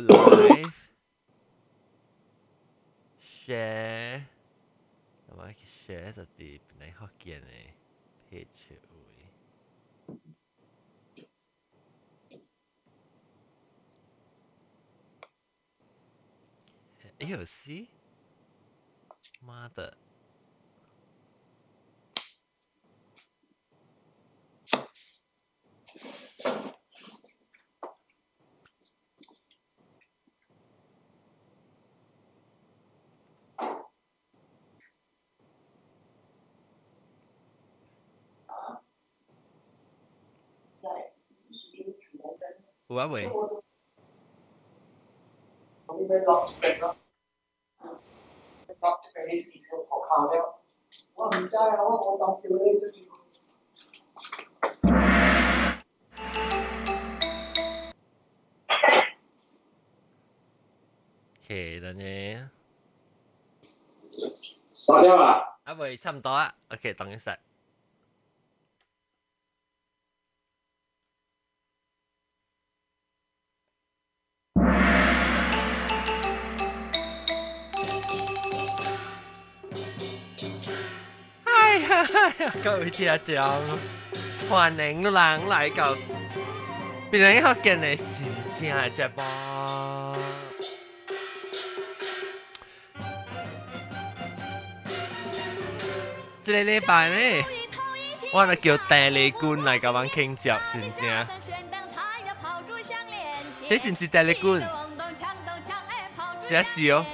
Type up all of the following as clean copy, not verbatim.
Live share，咁啊 share 就佇本來福建的 page 位。哎呦是，媽的！有啊未？OK，等下。殺了啊！啊未，差唔多啊。OK，等一下。哎呀，各位聽眾，歡迎人來到別人福建的新正節目。這個禮拜呢，我就叫鄭麗君來共阮傾偈，是毋是啊？這是毋是鄭麗君？是啊，是哦。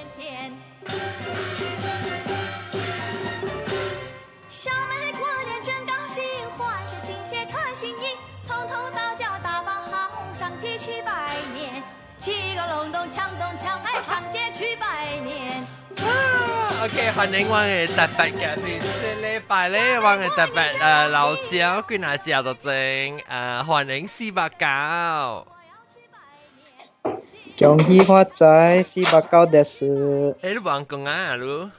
OK，歡迎我嘅特別嘉賓。這禮拜咧，我嘅特別老焦，幾若時就正歡迎489。恭喜發財，489です。欸，你無人講啊，你？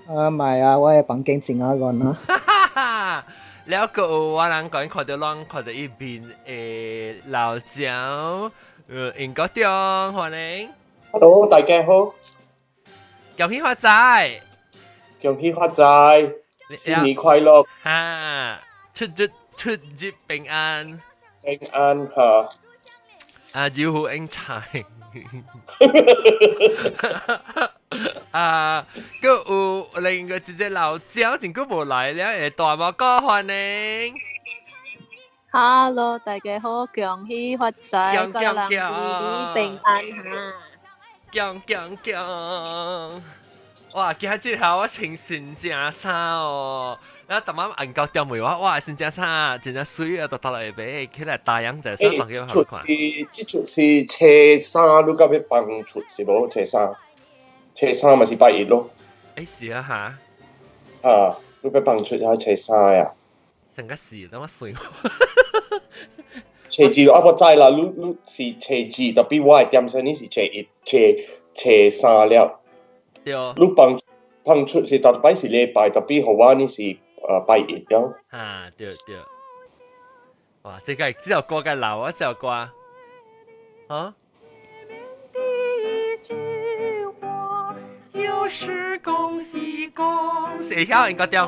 啊，唔係啊，我嘅房間真啊亂啊。了個有我人講看到攏看到一邊的老焦，英國中歡迎。 Hello，大家好。恭喜發財！恭喜發財！新年快樂！哈，出入出入平安。平安哈。啊，招呼英才。啊，閣有另外一隻老焦，真久無來了，會大毛哥歡迎。 Hello，大家好，恭喜發財，各人平安哈。恭恭恭！哇，今日下我穿新正衫哦，然後逐晚按到點問我，哇，新正衫真正媠啊，都搭來買，起來大洋者，所以大家好看。這出是初三，你到欲放出是無？初三，初三嘛是拜一咯。欸，是啊哈。啊，你欲放出還初三啊？成個是，等我算。初二我無知啦，你你是初二，特別我的點生你是初一、初初三了。對。你放放出是逐擺是禮拜，特別予我你是拜一了。啊，對對。哇，這個這首歌該老啊，這首歌。啊？就是恭喜恭喜，會曉應該對。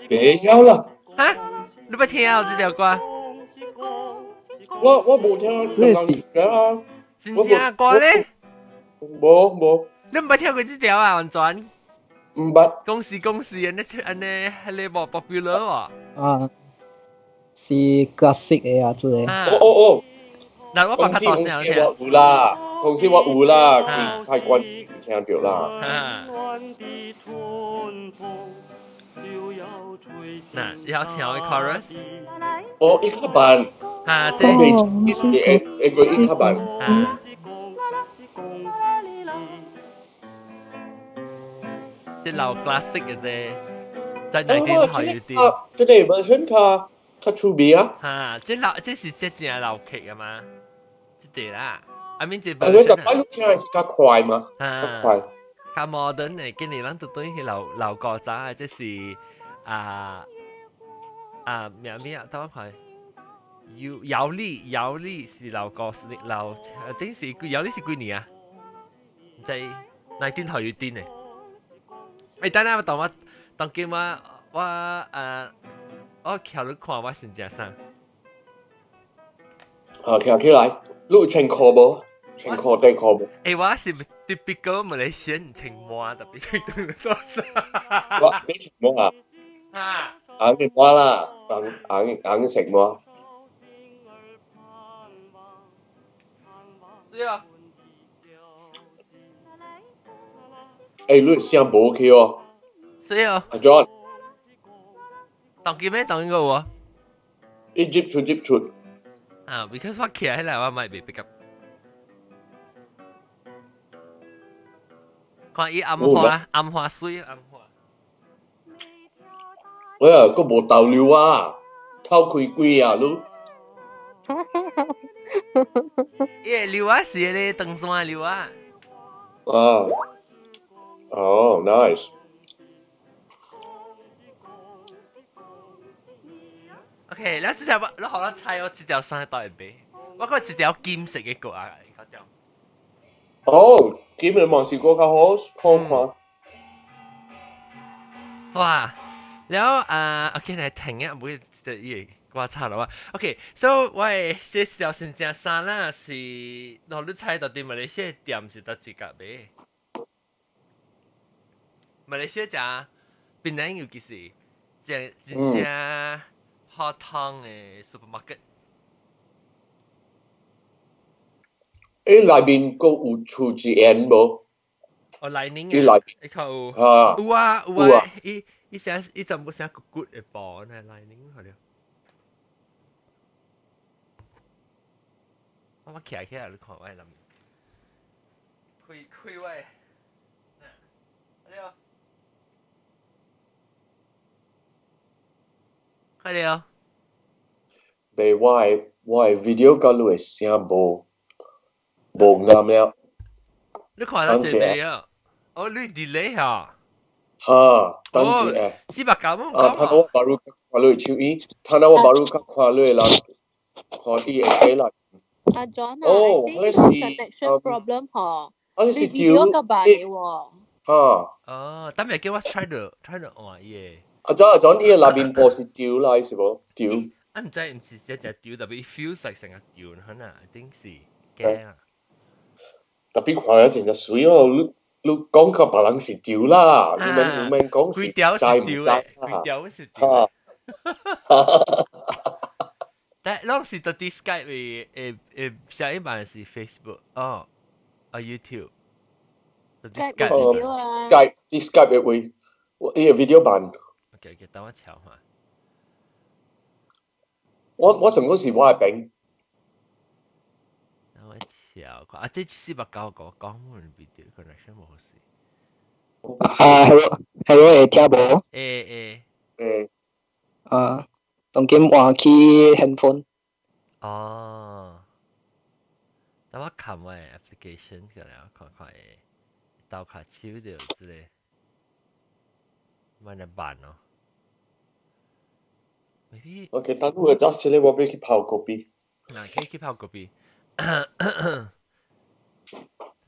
會曉啦。哈？你捌聽這條歌？我我無聽，人講啊。真正歌咧？無無。你毋捌聽過這條啊？完全。毋捌。恭喜恭喜，按呢按呢，彼个無 popular 喎。啊，是 classic 的啊，這個。哦哦哦。嗱，我放較大聲聽。我有啦，公司我有啦，太關聽著啦。嗱，要唱個 chorus。哦，伊較慢。啊，這。伊是會會過伊較慢。啊。這老 classic 的這，在內地好有啲。這個 version 較較趣味啊。哈，這老這是這正老劇啊嘛，這個啦。啊，免這 version。我逐擺你聽的是較快嘛，較快。較 modern 的，今年咱都對去老老古早的，這是啊啊名咩啊？等我看。有姚麗，姚麗是老歌老，頂是幾姚麗是幾年啊？唔知19頭有癲呢？欸，等下我當我當今我我啊，我徛你看我先食啥？啊，徛起來，你有穿褲無？穿褲底褲無？欸，我是 typical Malaysian 穿襪，特別穿短衫。我你穿襪啊？啊。紅嘅襪啦，紅紅紅色襪。是啊。欸，你聲無去哦。是啊。阿 John。當今咩？當應該有。一接觸接觸。啊，because 我徛起來我咪袂 pick up。看伊暗花，暗花水，暗花。哎呀，閣無逗留啊，偷開鬼啊，你。伊溜啊是咧，登山溜啊。啊。哦，nice。 OK，你這隻你好啦，猜我這條衫到底買？我講這條金色嘅個啊，嗰條。哦，金的嘛是閣較好好看。哇！然後啊，OK 來停啊，唔會這伊觀察了哇。OK，so 我的這條新正衫啦，是，我你猜到底馬來西亞店是佗一家買？馬來西亞食檳榔尤其是真真正好湯的 supermarket。欸，內面閣有厝一煙無？哦，內面啊，伊較有。啊。有啊有啊，伊伊寫伊全部寫骨骨的布呢，內面好了。我徛起來你看我的內面。開開我的。了。快了。袂，我的 video 佮你的聲無無啱了。你看到這個啊？哦，你 delay 哈？哈，等一下。490蚊。啊，頭我 baru 看你的手語，頭我 baru 看你的人，看伊的底啦。阿 John 啊，I think connection problem 嗬。你 video 個白喎。哈。哦，等下叫我 try 到 try 到換伊個。阿 John 阿 John，伊個內面布是丟來是無？丟。啊，毋知毋是只只丟，特別 feels like 成個丟，可能 I think 是假啊。特別看了真正媠哦！你你講甲別人是丟啦，你免你免講是規條是丟的，規條是丟。但攏是佇啲 Skype 會會會下一版是 Facebook 哦，啊 YouTube。 Skype video 啊。 Skype 啲 Skype 的話，伊個 video 版。 OK OK，等我瞧下。我想講是我的病。等我瞧看，啊，這490個講阮 video connection 無好勢。啊，hello hello，會聽無？會會。會。啊，當今換去 handphone。哦。等我看我的 application 過來，看看會鬥卡手著之類，慢來辦哦。Maybe。 OK，等我 adjust 起來，我欲去泡咖啡。嗱，可以去泡咖啡。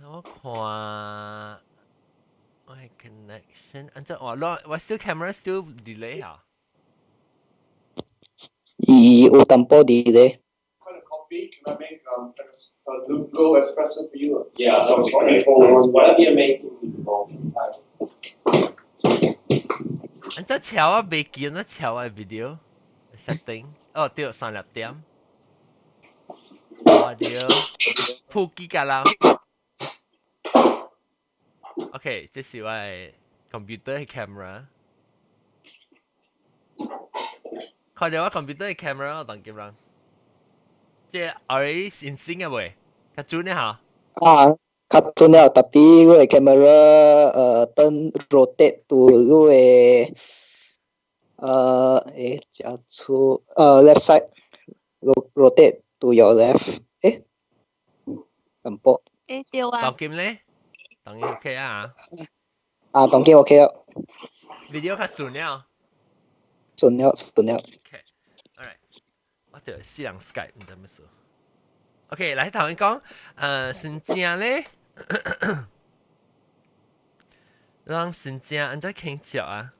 我看我的 connection，按照我我 still camera still delay 嚇。伊有淡薄 delay。 Coffee? Can I make a lungo espresso for you? Yeah, so whatever you're making. 按照超我未見啊，超我 video setting，哦對，三粒點。audio 普及㗎啦。OK，這是我的 computer 的 camera。看到我 computer 的 camera 我當今人。這 already in sync 嘅未？較準呢嚇？啊，較準了，特別我的 camera 等 rotate to 我的欸，這出left side rotate to your left，欸，淡薄。欸對啊。當今咧？當今 OK 啊？啊，當今 OK 啊。 video 較順了。順了，順了。 OK，alright。我著死人 Skype 毋知欲事。OK，來頭先講，新正咧，咱新正按怎慶祝啊？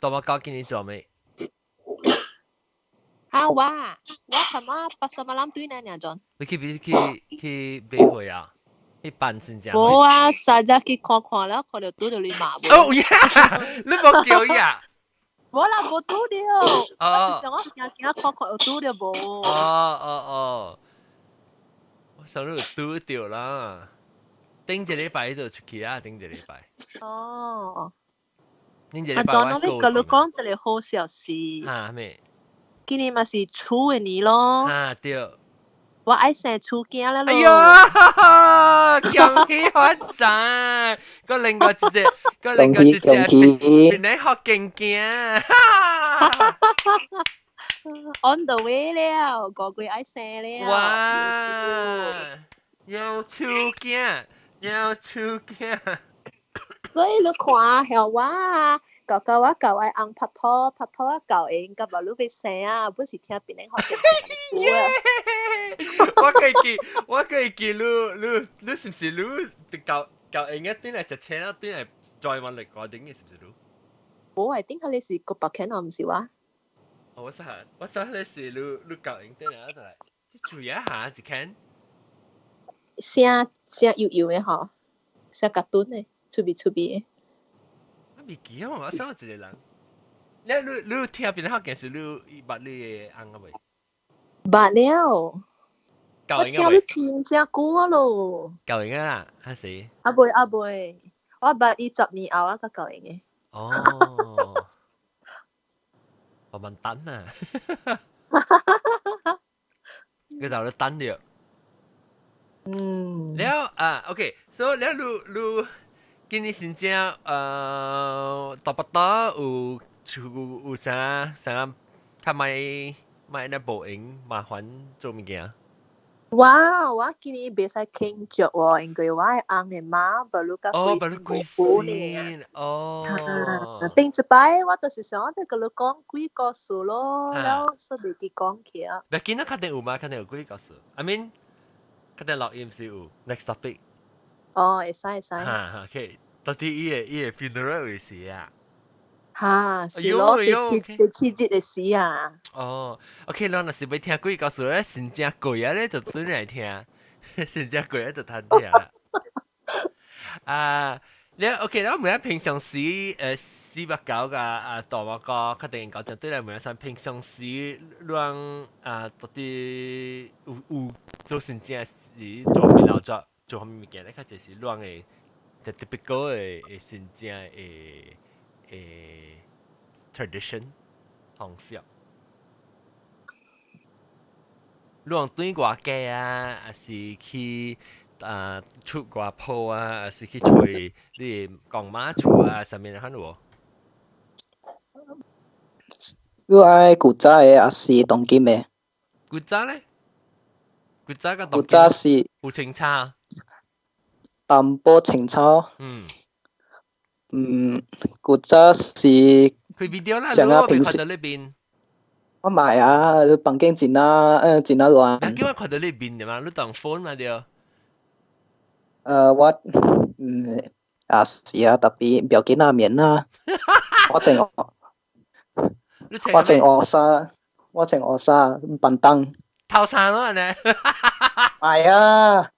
大馬哥今年做咩？啊，我琴晚 pasar malam 對呢，兩種。你去買貨啊？去辦新正？無啊，實在去看看了，看到拄著你媽。哦呀，你無叫伊啊？無啦，無拄著。哦。我是想我行行看看有拄著無？哦哦哦，我想你有拄著啦。頂一禮拜就出去啊，頂一禮拜。哦。頂一禮拜我阿莊，我共你講一個好消息。哈咩？今年嘛是鼠的年咯。啊對。我愛生鼠囝了咯。哎喲，恭喜發財！個另外一隻，個另外一隻，變你學勁驚。 On the way 了，個月愛生了。哇！有鼠囝，有鼠囝。所以你看下我啊，舊舊我舊愛翁拍拖，拍拖啊舊應，甲無你欲生啊，本是聽別人學勁啊。我可以記，你是毋是你舊舊應一轉來食青啊，轉來再問嚟個頂嘅是毋是你？無，係頂下你是個白犬啊，毋是我。我想你是你舊應轉來啊，就來，注意一下一間。聲聲幼幼的吼，聲較短的，出味出味的。我未記啊，我想一個人。你聽邊個件事？你捌你的翁啊未？捌了。我聽你聽真久啊咯。舊應啊，還是？啊未啊未，我捌伊10年後啊，才舊應的。哦。我慢等啊。佢就咧等著。嗯。了啊，OK，所以了你你今年新正大巴多有有啥啥較莫莫那無閒麻煩做物件？哇！我今年袂使慶祝哦，因為我的翁的媽無愈較哦，無愈過身哦。頂一擺我就是想欲共你講鬼故事咯，了煞袂記講起啊。袂緊啊，確定有嗎？確定有鬼故事。I mean，確定錄音是有 next topic。哦，會使會使。哈哈，OK，到底伊個 funeral 有時啊？哈，是咯，第七日的時啊。哦，OK，咱若是欲聽鬼故事咧，新正過啊咧，就轉來聽，新正過啊就通聽啦。啊，你 OK，咱問下平常時四百九甲啊大馬哥，確定講就對來問下，平常時咱啊到底有做新正時做啥物勞作，做啥物物件咧？較濟是咱的 typical 的新正的 tradition 方式。你往對外家啊，還是去啊出外婆啊，還是去揣你公媽厝啊，啥物款有無？你愛古早的還是當今的？古早咧？古早佮古早是有清差？淡薄清楚。嗯，古早是。開 video 啦，像啊平時。看到你面。我買啊，房間真啊，真啊亂。叫我看到你面的嘛？你當 phone 嘛對？我啊是啊，特別不要緊啊，免啦。我穿烏衫，我穿烏衫板凳。頭衫咯，呢？係啊。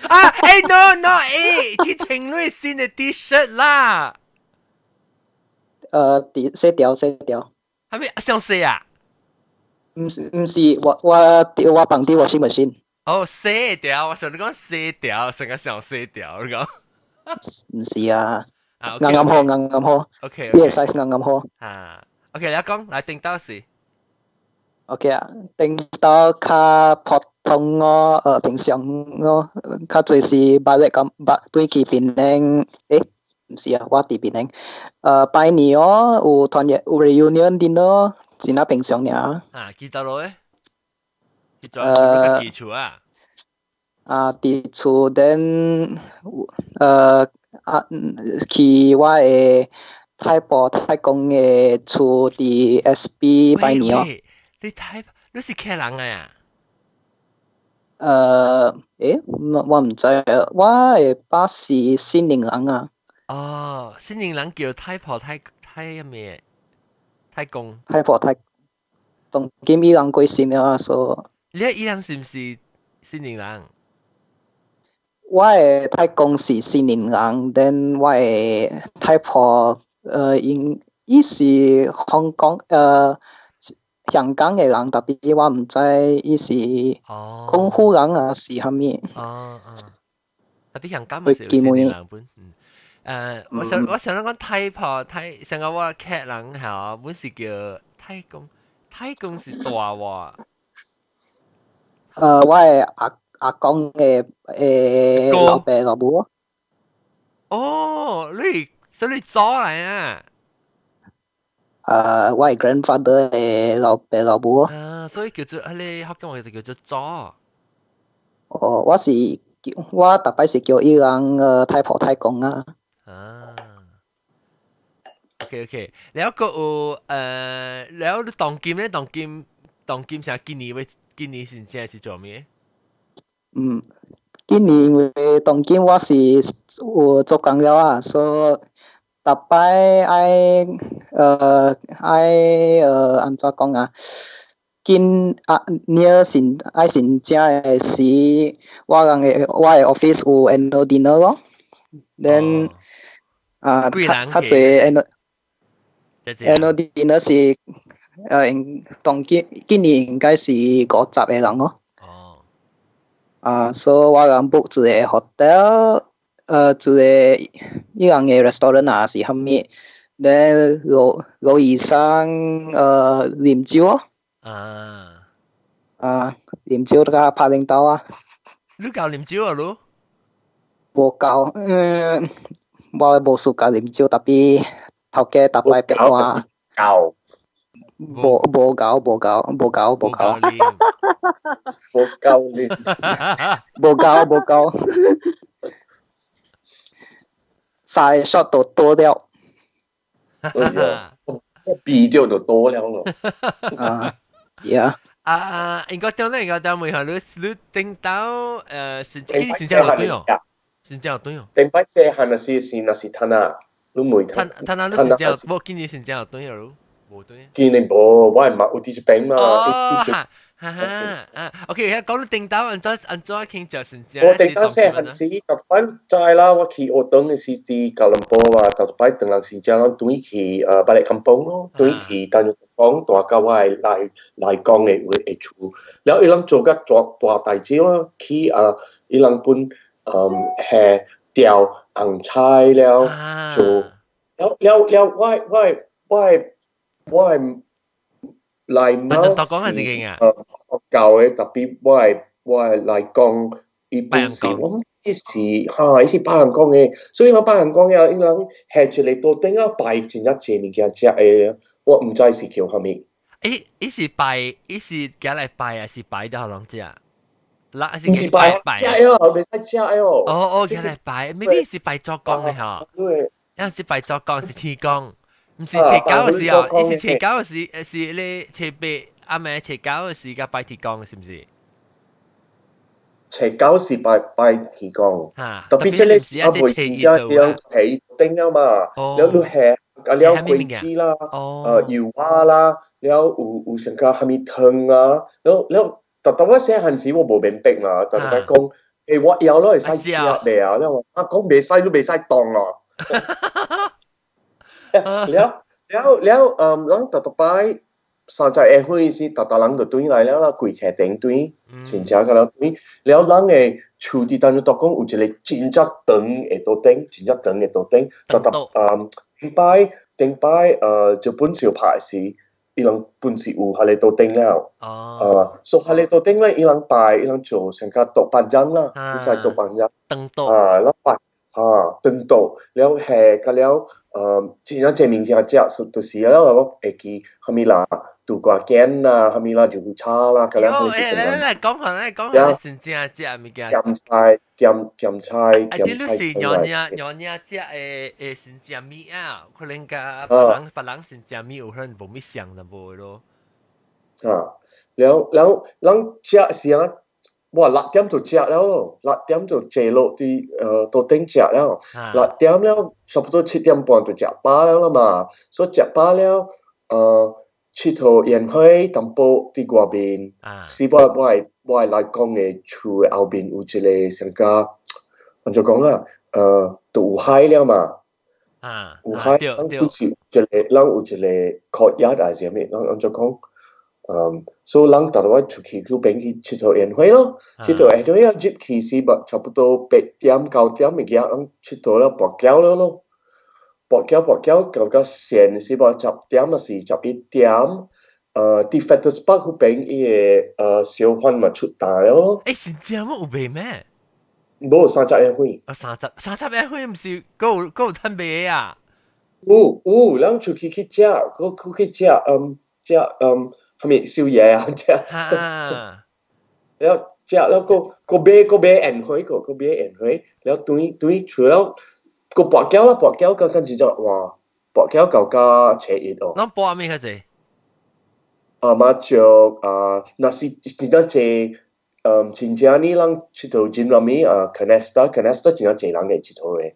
啊！欸，no no，欸，去穿你新的 T-shirt 啦。佇洗掉洗掉。係咪想洗啊？毋是，我放佇 washing machine。哦，洗掉，我想你講洗掉，成個想洗掉，你講。毋是啊，啱啱好，啱啱好。 OK，呢個 size 啱啱好。啊，OK，你講來頂到時。 OK 啊，頂到較普通哦，平常哦，較濟是捌咧咁捌對去檳城，毋是啊，我佇檳城。拜年哦，有團圓有 reunion dinner，真啊平常爾。啊，記得咯咧？去做佇厝啊？啊，佇厝 then 啊去我的太婆太公的厝佇 SP 拜年哦。你太你是客人啊？我毋知啊，我的爸是新寧人啊。哦，新寧人叫太婆太太咩？太公。太婆太，當今伊人過身了啊，所以。你伊人是毋是新寧人？我的太公是新寧人，then 我的太婆應伊是香港香港的人，tapi 我毋知伊是廣府人啊是啥物。哦哦，tapi 香港嘛是有新寧人本。我想講太婆太，上個我客人嚇，本是叫太公，太公是大喎。我的阿公的老爸老母。哦，你所以你祖來啊？我的 grandfather 的老爸老母。啊，所以叫做啊，你福建話就叫做祖。哦，我是叫我逐擺是叫伊人太婆太公啊。啊，OK OK，了閣有了你當今咧，當今啥今年欲今年是正是做咩？嗯，今年因為當今我是有做工了啊，所以逐擺愛按怎講啊？緊啊，near 申愛申請的時，我的 office 有 annual dinner 咯，then 啊較濟 annual dinner 是當今今年應該是50個人咯。哦。啊，所以我人 book 一個 hotel，一個伊人的 restaurant 啊是啥物，then 羅醫生啉酒咯。啊。啊，啉酒甲拍領導啊。你夠啉酒啊？你？無夠，嗯，我無 suka 啉酒，tapi 頭家逐擺逼我。夠。無夠無夠無夠無夠。無夠啉。無夠無夠。三個 shot 都多了。哎呀，啤酒就多了咯。啊，yeah。啊，應該點咧？應該點問下你，你頂到是今年新正有對哦？新正有對哦？頂擺細漢是若是趁啊，你問趁趁啊，你新正無今年新正有對哦？無對。今年無，我係嘛有佇這邊嘛。哦，哈哈啊，OK，講到頂到按怎傾就新正。我頂到細漢時，逐擺知啦，我去學堂的時佇吉隆坡啊，逐擺轉人新正，咱轉去 balik kampung 咯，轉去丹绒講大甲我的來講的話的厝，了伊人做甲大大代誌咯，去啊，伊人本下釣紅菜了，做了了了，我的來媽是教的，tapi 我的來講，伊本是我伊是哈，伊是別人講的，所以人別人講了，伊人下一個桌頂啊擺真正濟物件食的，我毋知是叫啥物。伊是拜，伊是寄來拜還是拜到人食？啦，是毋是拜拜食的哦，袂使食的哦。哦哦，寄來拜，maybe 是拜祖公的吼。對。有是拜祖公是天公，毋是初九的時候，伊是初九的時，是咧初八暗暝初九的時甲拜天公，是毋是？初九是拜拜天公，tapi 這個是啊未是正樣係頂了嘛，了你下啊了果子啦，油仔啦，了有成個啥物湯啊，了了，特特我細漢時我無明白嘛，特特講，我枵咯會使食未啊？了我啊講袂使都袂使動咯。了了了，咱特特擺30下歲時，逐逐人就轉來了啦，規客頂轉，真正甲了轉，了人的厝佇當中都講有一個真正長的桌頂，真正長的桌頂，逐逐頂擺就本少拍時，伊人本是有彼个桌頂了，所以彼个桌頂咧，伊人擺，伊人做成個桌板張啦，你知桌板張，長桌，啊，咱擺，啊，長桌，了下甲了，真正濟物件食，就是了我會記啥物啦，杜瓜羹啦，啥物啦，就炒啦，咁樣。誒，來來來，講下來講下，你真正食物件。鹹菜、鹹鹹菜、鹹菜。啊，你是娘娘娘娘食的的新正物啊？可能佮別人別人新正物有可能無物相淡薄咯。啊，了了，咱食是啊。哇，6點就食了咯，六點就坐落佇桌頂食了，六點了，差不多7點半就食飽了啦嘛，所以食飽了，𨑨迌宴會淡薄佇外面，是我我的我的來講的厝的後面有一個像甲，按怎講啊，就有海了嘛，有海，咱不是有一個，咱有一個 courtyard 還是啥物，咱按怎講？所以人逐擺出去路邊去𨑨迌宴會咯，𨑨迌宴會啊入去時差不多8點9點物件，人𨑨迌了跋筊了咯，跋筊跋筊到到線時10點抑是11點，佇 Fettes Park 彼邊伊个小販嘛出檔了咯。欸，是真有賣咩？無三十宴會。啊，三十三十宴會毋是閣有閣有趁賣啊？有有，人出去去食，閣閣去食，食啥物宵夜啊？食，了食了，閣閣買閣買宴會，閣閣買宴會，了轉轉出了，閣跋筊啦，跋筊到到真正哇，跋筊到到初一哦。攏跋啥物較濟？啊，麻雀啊，若是真正濟，真正呢，人𨑨迌 Gin Rummy 啊，Canasta，Canasta 真正濟人會𨑨迌的。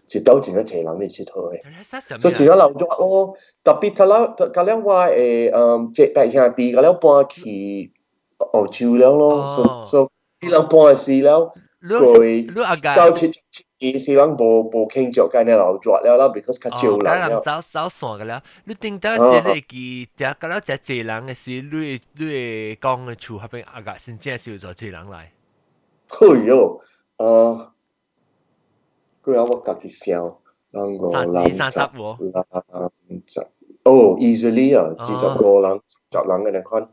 一兜真正濟人咧𨑨迌的，所以真正鬧熱咯。特別他了，甲了我的這大兄弟，甲了搬去澳洲了咯，所以伊人搬時了，過九七七年時人無無慶祝該呢鬧熱了啦，because 較少人了。走走散個了，你頂到時你會記，食甲了食濟人的時，你會你會講的厝彼邊阿個真正是有做濟人來。哎喲，過後我家己想，人五人三十無？人十，哦，easily 啊，25人、十人按呢款，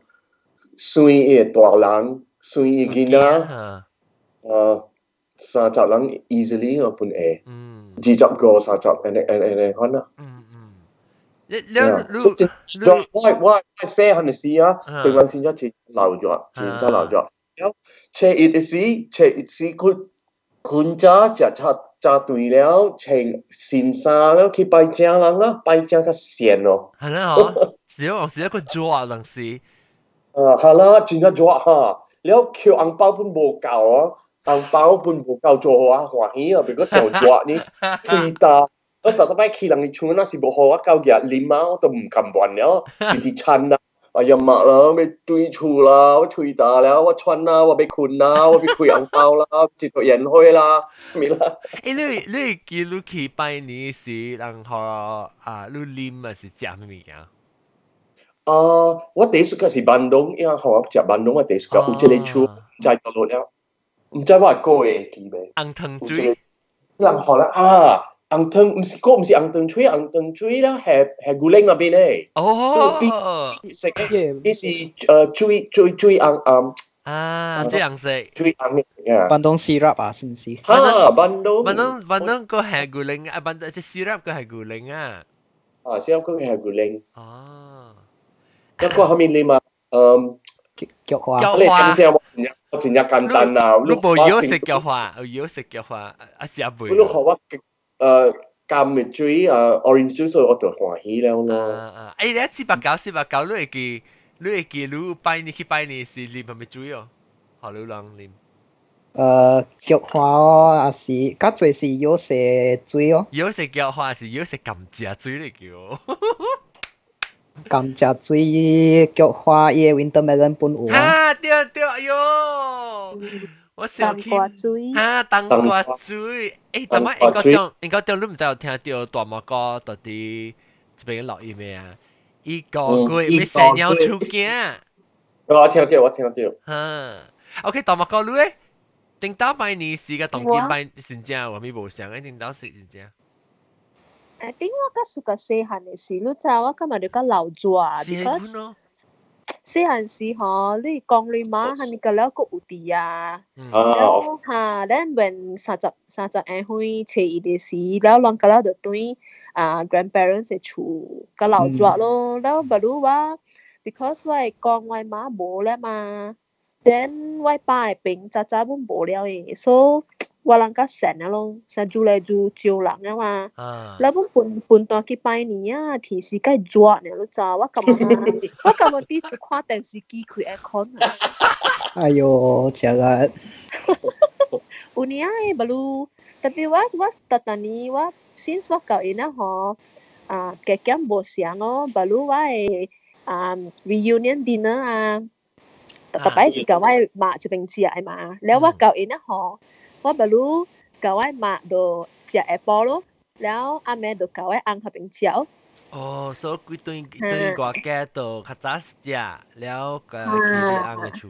算伊的大人，算伊囡仔，30人 easily 哦，本會，25、30按呢按按呢款啦。你你你我我細漢的時啊，台灣真正真鬧熱，真正鬧熱。了，初一的時，初一時佢困早食早早頓了，穿新衫了去拜正人啦，拜正較善咯。係啦嗬，是哦，是一個熱當時。啊，係啦，真正熱哈！了抾紅包本無夠哦，紅包本無夠做予我歡喜啊，別個上熱呢，吹焦。我逐逐擺去人的厝，若是無予我夠額啉啊，我都毋甘願了，直直呻啊！哎呀媽啦，欲轉厝啦，我喙焦了，我喘啦，我欲睏啦，我欲開紅包啦，一個宴會啦，啥物啦？欸，你你會記你去拜年時，人予啊，你啉抑是食啥物物件？啊，我第一次是 bandung，因為予我食 bandung，我第一次有這个厝，毋知佗落了，毋知我個會記袂？紅糖水，人予啦啊！紅糖毋是閣毋是紅糖水，紅糖水啦，係係牛奶那邊咧。哦，食嘅，伊是水水水紅紅啊，水紅色，水紅嘅啊。 Bandung syrup 啊，是毋是？哈，bandung。 Bandung bandung 閣係牛奶啊，bandung 這 syrup 閣係牛奶啊。啊，syrup 閣係牛奶。哦。一個後面你嘛，菊花。菊花。我真正簡單啊！你無曉食菊花，有曉食菊花，啊是阿袂。你予我甘的水啊，orange juice 我就歡喜了咯。啊啊！欸，你四百九四百九，你會記？你會記？你拜年去拜年時啉啥物水哦？予你人啉。菊花哦，抑是較濟是有色水哦。有色菊花是有色甘蔗水嚟叫。甘蔗水、菊花，伊的 winter melon 本有啊。啊，對對，哎喲！我想起哈，冬瓜水，欸，但係應該中應該中，你毋知有聽著大馬哥到底這邊錄音未啊？伊個月欲生鳥厝囝。我聽著，我聽著。哈，OK，大馬哥你咧？頂到拜年時佮當今拜真正有啥物無相？頂到是真正。 I think 我較屬較細漢的時，你知我感覺就較鬧熱，because 細漢時吼，你講你媽係咪個了閣有佇啊？了哈，咱問三十三十下歲初一的時，了攏個了就轉啊 grandparents 嘅厝較老熱咯，了不如我 because 我會講我媽無咧嘛，then 我爸嘅邊早早本無了嘅，所以我人較閒啊咯，成愈來愈少人啊嘛。了本分分段去拜年啊，天時較熱呢，你知我感覺我感覺佇厝看電視機開 aircon 啊。哎喲，食力。有影的，不如特別我逐逐年我 since 我舊年啊吼，啊加減無相咯，不如我的啊 reunion dinner 啊，逐逐擺是共我的媽這邊食的嘛，了我舊年啊吼，我不如共我媽就食下晡咯，了暗暝就共我翁彼邊食哦。哦，所以佢對對外家就較早食，了個去你翁的厝。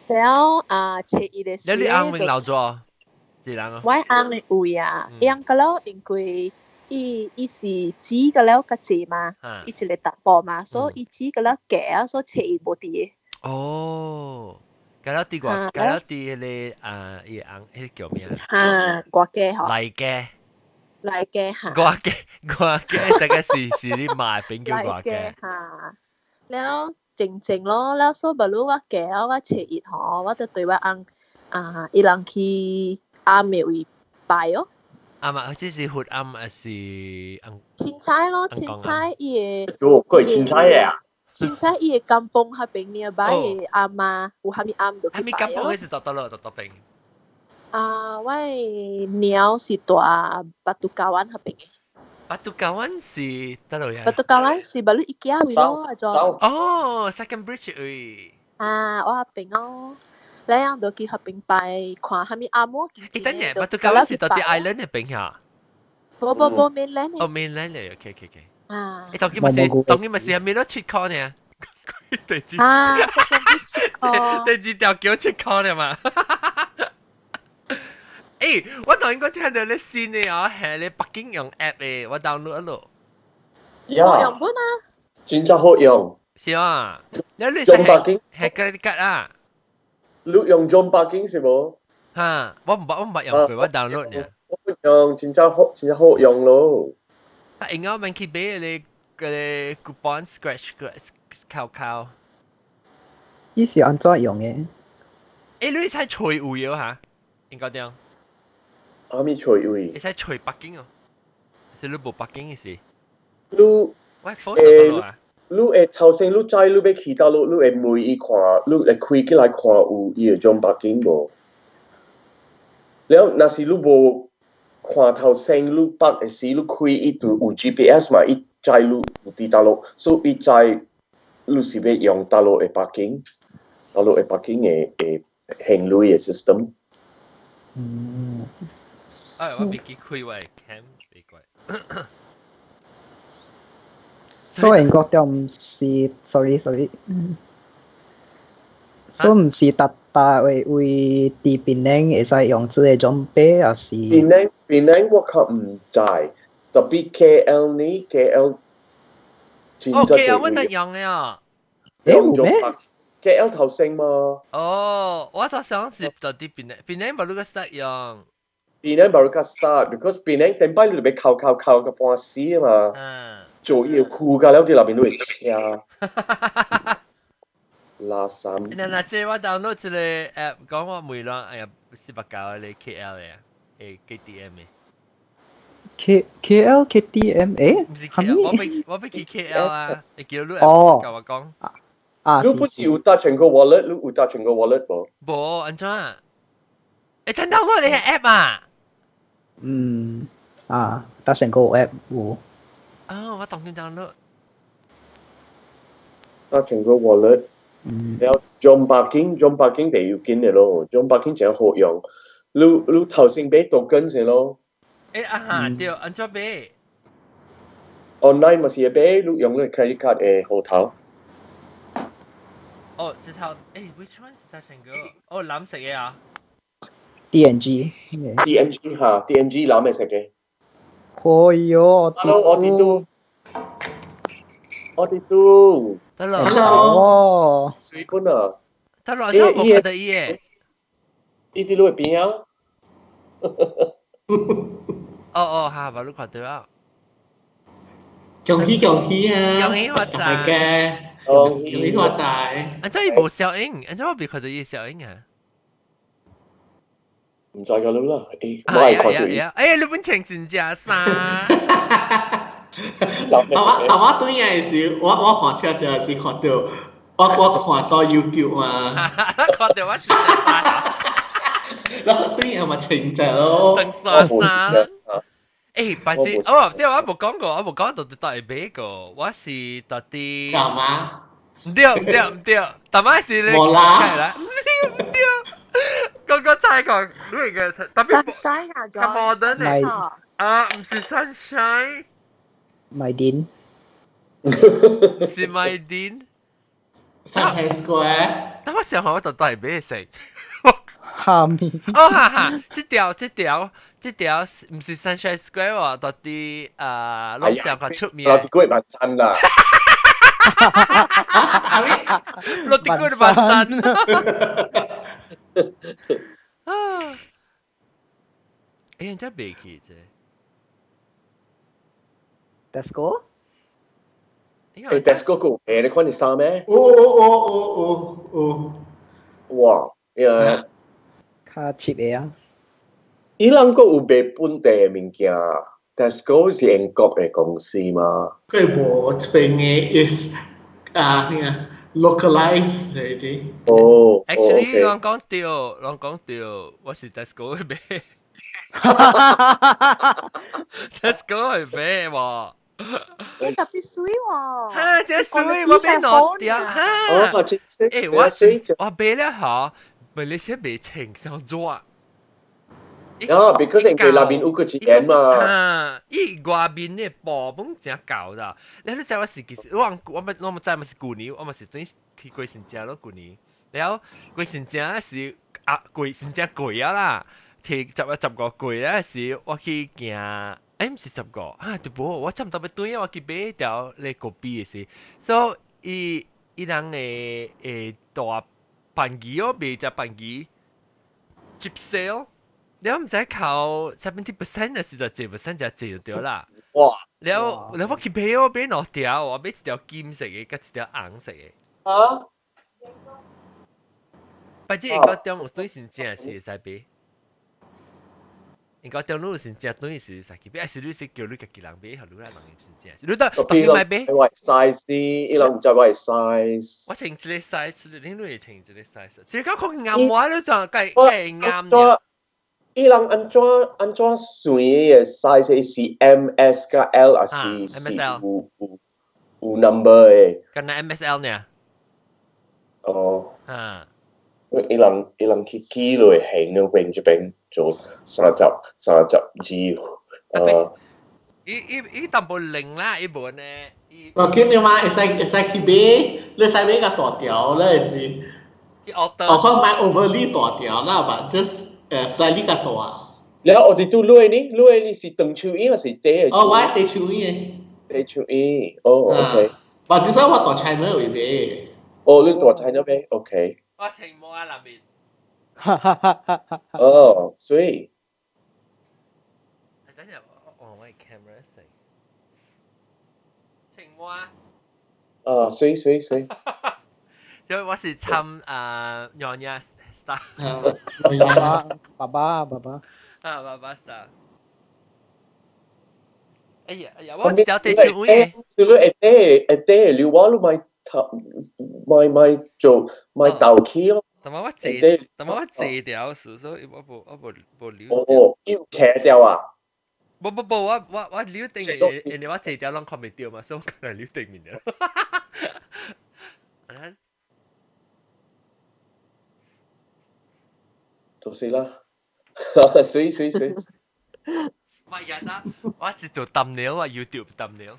了啊，初一的時。了你翁咪留咗？是人啊？我翁的位啊，翁個了因為伊伊是煮個了較濟嘛，伊一個查埔嘛，所以伊煮個了加啊，所以初一無佇的。哦，個了佇外，個了佇彼個啊，伊翁，彼個叫咩啊？外家吼。內家。內家哈。外家，外家，這個是是你媽邊叫外家。哈，了靜靜咯，了所以不如我嫁了我初一吼，我就對我翁啊，伊人去阿廟位拜哦。阿媽，這是佛庵還是翁？凊彩咯，凊彩伊個。喲，佢係凊彩嘅啊！凊彩伊個甘榜彼邊呢，擺個阿媽有啥物庵就去拜咯。啥物甘榜？是佗佗佗佗邊？啊，我的娘是住 Batu Kawan 彼邊的。 Batu Kawan 是佗落呀？ Batu Kawan 是 baru IKEA 位咯，做。哦，Second Bridge 位。啊，我彼邊哦，你樣就去彼邊拜，看啥物阿嬤。欸，等陣，Batu Kawan 是佗佇 island 的邊嚇？無無無 mainland。哦，mainland 的，OK OK OK。啊。欸，當今咪是，當今咪是係咪都七塊呢？對住。啊，Second Bridge 七塊。對住條橋七塊的嘛。欸，我當應該聽到你新的哦，係你北京用 app 的，我 download 咯。呀。用本啊？真正好用。是啊，你你用北京係 credit card 啊？你用中北京是無？哈，我毋捌用過，我 download 呢。我用真正好，真正好用咯。啊，用我免去買你個 coupon scratch 扣扣。伊是按怎用的？欸，你使揣位哦哈？應該點？阿咪揣位？會使揣北京哦，是你無北京的是？你我 phone 啊？你會頭先你知你欲去佗落，你會問伊看，你會開起來看有伊會種北京無？了，若是你無看頭先你北的時，你開伊就有 GPS 嘛，伊知你有佇佗落，所以伊知你是欲用佗落的北京，佗落的北京的的還鐳的 system。嗯。哎，我袂記開我的 cam，奇怪。所以國就毋是，sorry sorry，所以毋是逐逐位位佇檳城會使用這個 JomPAY，抑是？檳城檳城我較毋知，特別 KL 呢，KL 哦，KL 阮得用的啊。有咩？KL 頭先嘛。哦，我頭想是佇檳城，檳城無你個 start 用。檳城無你個 start，because 檳城頂擺你就欲扣扣扣個半死啊嘛。做伊個褲甲了佇內面你會車。垃圾。嗱嗱，這我 download 一個 app，講我每輪哎呀，490的 KL 的，誒 KTM 的。 K K L K T M 誒？毋是 K L，我欲去 K L 啊！會叫你哦，共我講。啊，你不是有 Touch 'n Go wallet，你有 Touch 'n Go wallet 無？無，按怎？欸，聽到我你個 app 啊？嗯，啊，Touch 'n Go app 有。哦，我當今 download。 Touch 'n Go wallet。了 Jom Parking，Jom Parking 就要緊的咯，Jom Parking 真好用。你你頭先買 token 先咯。欸啊哈，對，按怎買？ online 嘛是會買，你用你 credit card 的號頭。哦，這頭，欸，which one 是 Touch 'n Go？哦，藍色的啊。 D N G。 D N G 哈，D N G 藍色的。哎喲，Hello，我哋都，我哋都。得啦。哦。水本啊。得啦，這無看到伊的。伊佇你邊啊？哦哦，哈，無你看到啊。恭喜恭喜啊！恭喜發財係嘅，恭恭喜發財！按怎伊無消音，按怎我未看著伊消音啊？毋知個啦，欸，我係看著伊。哎，你本穿新正衫。我我對嘅時，我看車就是看到，我看到 YouTube 嘛。看到我新正衫。然後對嘅咪穿著咯。長衫衫。欸，白痴，哦，對，我無講過，我無講到底會買過，我是到底。幹嘛？毋對毋對毋對，大媽是你。無啦。毋對毋對。個個猜講，你個特別 Sunshine 啊，較 modern 的。啊，毋是 Sunshine。麥電。毋是麥電。 Sunshine Square。但我想我到底買食。蝦米。哦哈哈，這條這條這條毋是 Sunshine Square 喎，到底啊，攏上較出名。落啲龜萬山啦。落啲龜萬山。啊！欸，人家袂去啫。 Tesco？欸，Tesco 個平，你看你衫咩？哦哦哦哦哦哦！哇，呀！較 cheap 的啊！伊人閣有賣本地的物件，Tesco 是英國的公司嗎？佢無這邊的 is 啊咩啊 localized 嚟啲。哦，actually 人講對，人講對，我是 Tesco 去買。Tesco 去買喎。欸，特別水喎！哈，這水我買兩條哈。哦，欸，我我買了吼，馬來西亞賣穿上熱。啊，because 因為那邊有個錢嘛。啊，伊外面的布本誠厚啦。你你知我是其實我我我我知嘛是舊年，我嘛是等於去過新正咯舊年。了過新正是啊過新正過啊啦，提15個月咧是我去行。欸，毋是十個啊，對無？我差毋多欲轉啊，我去買一條咧咖啡的時，所以伊伊人會會大便宜哦，賣只便宜，接 sale，你毋知扣 70% 的時陣，10% 就濟就對啦。哇！了了我去買我買兩條，我買一條金色的，佮一條紅色的。啊？反正應該中有對是正是會使買。應該中你是正對是會使去買，還是你是叫你家己人買，予你來人是正？你得當去買買。我 size 伊人毋知我 size。我穿這個 size，你你會穿這個 size？這個看啱我，你就計計啱嘅。伊人按怎按怎算的 size 是 M、S 佮 L 還是是有有有 number 的？敢若 MSL 呢？哦。啊。伊人伊人去寄落去那邊這邊做32，伊伊伊淡薄零啦，伊無呢。我見你嘛，會使會使去買，你使買較大條咧是。去 order。我講買 overly 大條啦，吧，just slightly 較大。然後我哋都攞呢，攞呢是長手衣還是短的？哦，我係短手衣的。短手衣，哦，OK。但係我大 China 會買。哦，你大 China 買，OK。我穿毛啊內面。哦，所以。等陣，我我 camera 先。穿毛啊！啊，水水水。因為我是參啊娘娘 star。爸爸爸爸。啊，爸爸 star。哎呀哎呀，我一條地手位。你會底會底你我你買買買做買豆起咯。但我坐，但我坐掉時，所以我無我無無留。哦，要騎掉啊！無無無，我我我留定面，因為我坐掉攏看袂著嘛，所以我可能留定面了。啊，就是啦，水水水。唔係啊，我是做 thumbnail 啊，YouTube thumbnail。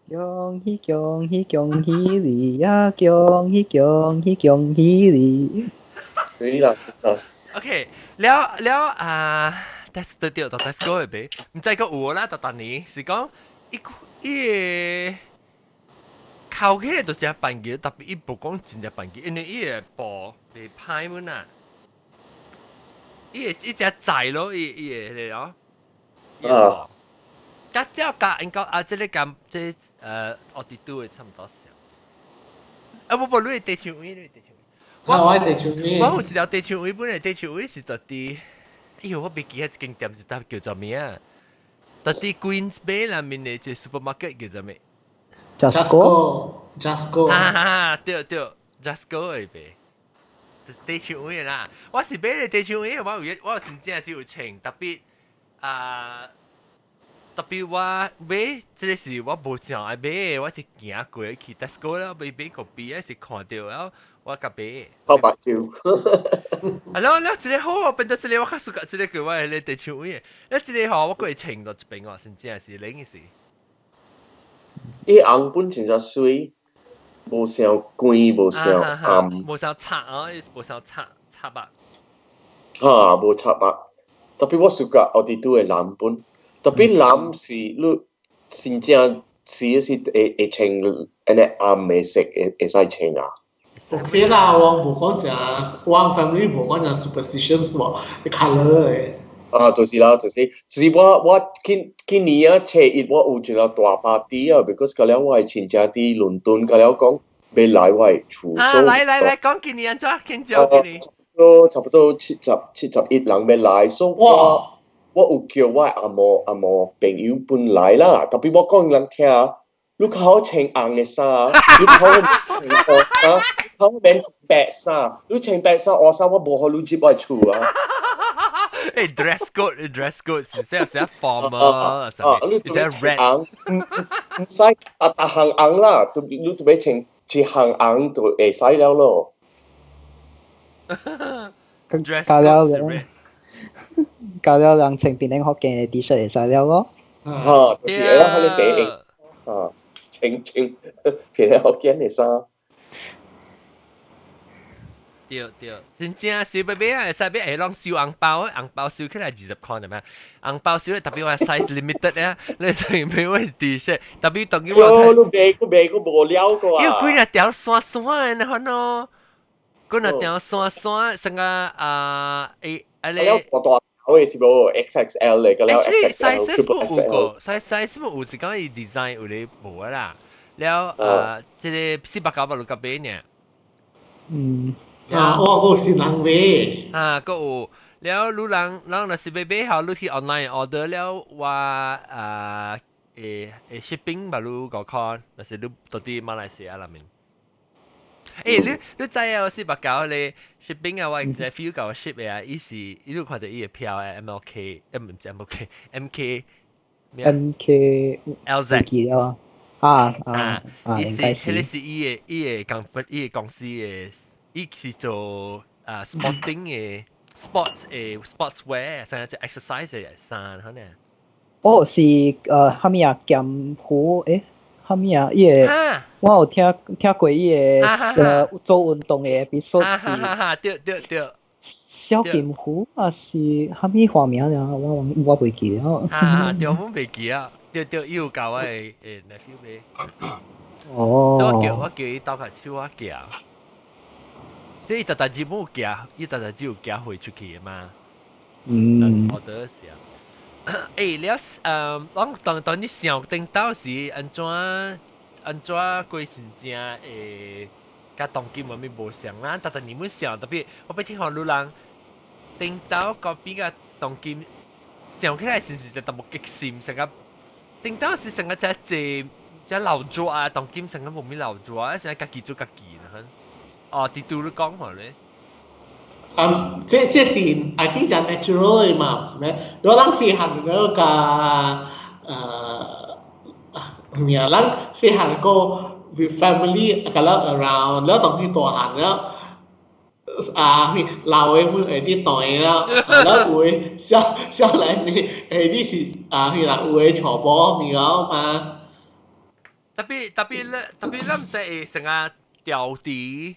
恭喜恭喜恭喜你呀！恭喜恭喜恭喜你！對啦，OK，了了啊，但是對對，到 Tesco 嘅買，毋知閣有啦，逐逐年是講伊伊個扣起來就誠便宜，特別伊無講真正便宜，因為伊個布袂歹滿啊，伊會伊只載咯，伊伊個迄個哦，啊，加之後加應該啊，這個咁這我哋都會差唔多少。啊不不，你地球位，你地球位。我地球位。我有一條地球位，本來地球位是在佇，哎呦，我袂記得這間店是搭叫做咩啊？在佇 Queens Bay 內面的一個 supermarket 叫做咩？Jusco。Jusco。哈哈，對對，Jusco 的唄。地球位啦，我是買的地球位，我有我真正是有穿，特別啊。特別我買這個是我無正愛買，我是行過去 Tesco 啦，買買個幣，是看到了我共買。泡目睭。啊，了了，這個好，變到這個我較 suka 這個叫我的地球位，了這個吼我閣會穿到這邊哦，真正是冷的是。伊紅本真正媠，無傷光，無傷暗，無傷擦啊，無傷擦擦吧。哈，無插吧。特別我 suka 奧迪都的藍本。特別藍是你真正是是會會穿按呢暗的色會會使穿啊。 OK 啦，我無講正，我 family 無講正 superstitious 無，colour 的。啊，就是啦，就是，就是我我今今年啊，初一我有一個大 party 啊，because 個了我的親戚佇倫敦，個了講欲來我的厝。啊，來來來，講今年按怎慶祝今年？都差不多71人欲來，所以我。我有叫我阿嬷阿嬷朋友本來啦，特別我講人聽，你較好穿紅的衫，你較好穿紅衫，較好免穿白衫，你穿白衫烏衫，我無予你入我厝啊。誒，dress code，dress code 是寫寫 formal 啊，你寫 red，唔唔使啊逐項紅啦，都你就欲穿一項紅就會使了咯。 dress code 是 red。搞了人穿檳城福建的 T 恤會使了咯。啊，就是會當彼個第一，啊，穿穿檳城福建的衫。對對，真正是欲買啊，會使買會攏收紅包，紅包收起來20箍係咪？紅包收特別話 size limited 啊，你就買我 T 恤，特別當今我。你買個買個無了個啊！因為幾若條線線的，你看咯，幾若條線線，成個啊誒，啊你。大大我是無 XXL 嚟個了，Actually size 無有個，size size 無有是講伊 design 有咧無啦，了啊，這個490六個買呢。嗯。啊，我我是人買。啊，閣有了，你人人若是欲買好，你去 online order 了，我啊會會 shipping 嘛，你5塊，若是你到佇馬來西亞內面。欸，你你知啊？我490咧 shipping 啊，我 nephew 共我 ship 的啊，伊是伊有看著伊的票的 MLK，毋是 MLK，MK MK LZ 記了啊啊啊！伊是彼個是伊的伊的公伊的公司的，伊是做啊 sporting 的 sports 的 sportswear，啥只 exercise 的衫，可能。哦，是蝦米啊？劍湖誒。蝦米啊？伊個我有聽聽過伊個做運動的，比如說是，對對對，小金湖啊是蝦米花名啊？我我袂記了。啊，對，我袂記啊。對對，伊有教我的nephew 買。哦。所以我叫我叫伊鬥下手我寄，即伊逐逐日冇寄，伊逐逐日有寄回出去的嘛。嗯。我得是啊。欸，了，我當當你想頂到時按怎按怎過真正會佮當今有啥物無相啦？逐逐年每想，特別我欲聽看女人頂到個比較當今想起來是毋是就淡薄激心？成個頂到是成個只濟只老熱啊，當今成個無咩老熱啊，成個家己做家己啦。哦，佇拄你講話咧。嗯，這這是 I think 就 natural 的嘛，是咩？如果咱細漢嗰個咩啊，咱細漢個 with family 個了 around，了當佢大漢了，啊，咩老的會會啲袋了，了有的少少年的會啲是啊，咩啦，有的娶某咪個嘛。特別特別咧，特別咱毋知會成個調底。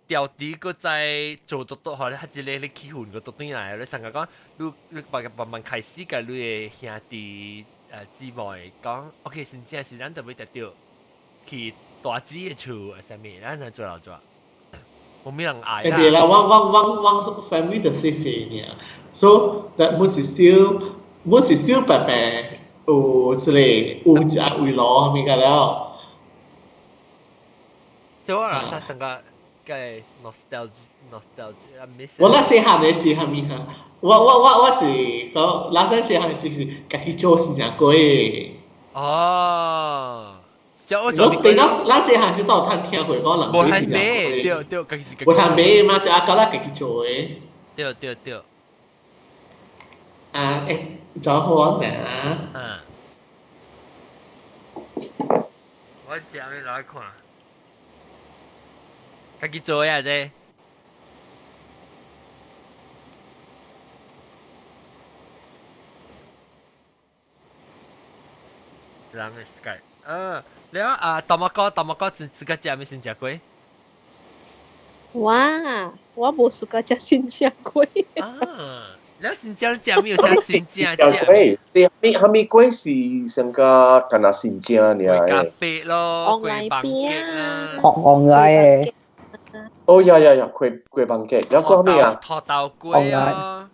調底閣再做多多，吼，較一個咧氣氛閣倒轉來，你上個講，你你慢慢慢開始共你的兄弟姊妹講，OK，真正是咱特別特著去大姊的厝，啥物，咱來做老做，無咩人愛啦。特別啦，我我我我 family 就細細爾，so that 阮是 still 阮是 still 白白，有這個有食胃爐物個了。所以我嗱成個嘅 nostalgia nostalgia miss。我那細漢的時係咪哈？我是講，那細細漢時是家己做新正粿。哦。我對咱咱細漢時都有通聽過講人無通買，對對，家己是。無通買嘛，就阿哥咱家己做的。對對對。啊，做好啊！啊。我食咩來看？家己做呀這。人嘅 Skype，嗯，了啊，大馬哥，大馬哥自自家食咩先食過？哇，我無自家食新正粿。啊，了新正食咩有啥新正食？粿，是蝦米粿是上個敢若新正爾。粿咖啡咯，粿飯結啦。黃來的。哦呀呀呀，粿粿飯結，了個咩啊？土豆粿啊。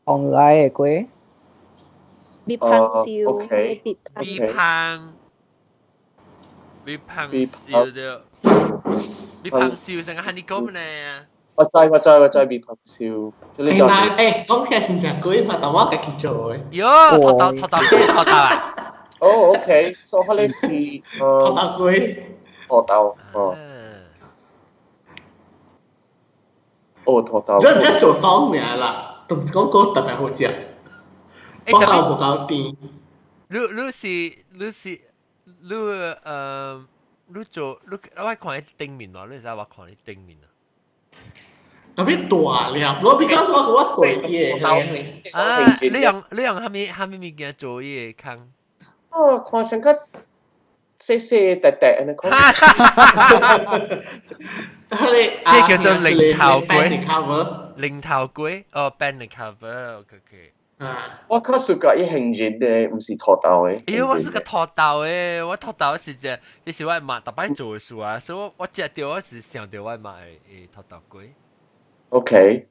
黃來的粿。米香燒，米香，米香燒的，米香燒成個漢尼講呢？我知我知我知米香燒。誒，講起來真正貴嘛，但我家己做的。喲，土豆土豆粿土豆啊！哦，OK，所以彼是土豆粿，土豆，哦。哦，土豆。這做爽爾啦，都毋是講講特別好食。不夠不夠甜。你是你你做你我看你頂面喎，你知我看你頂面啊。特別大粒，我比較說我對嘅。啊，你用蝦米物件做伊個空？哦，看成個細細大大按呢款。這叫做零頭粿。零頭粿，哦，band cover，OK OK。我較 suka 伊杏仁的，毋是土豆的。哎，我是個土豆的，我土豆是只，這是我媽逐擺做的事啊，所以我食著我是想著我媽的土豆粿。 OK，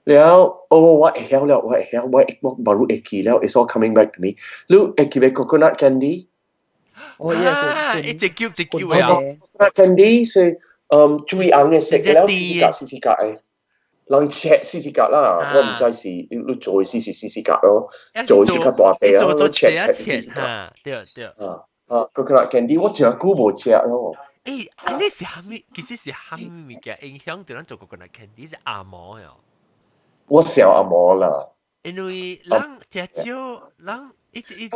了，哦，我會曉了，我會曉，我無會記了，It's all coming back to me。你會記得 coconut candy？哦，耶，一隻叫一叫啊！coconut candy 是水紅的色，了四四格四四格的。人切四四格啦，我毋知是你做的四四四四格咯，做的是較大塊啊，切切四四格。對對。啊啊，coconut candy 我真久無食咯。欸，按呢是蝦米？其實是蝦米物件影響著咱做 coconut candy 是紅毛喲。我想紅毛啦。因為人食少，人一直一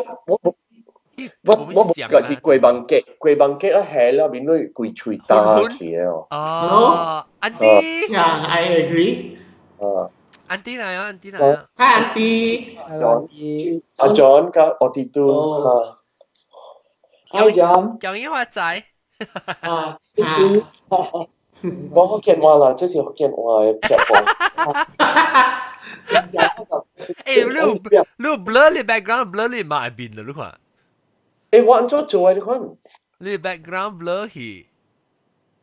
我無個是粿飯結，粿飯結啊下了面內規喙焦去哦。哦，Auntie。 Yeah, I agree. 啊。 Auntie 來啊，Auntie 來啊。 Hi, Auntie。阿 John 加我弟都啊。 Hi, John。恭喜發財。啊。我福建話啦，這是福建話的劇本。欸，你 blur 你 background blur 你嘛會變啦，你看。欸，我按怎做啊？你看。你 background blur 去。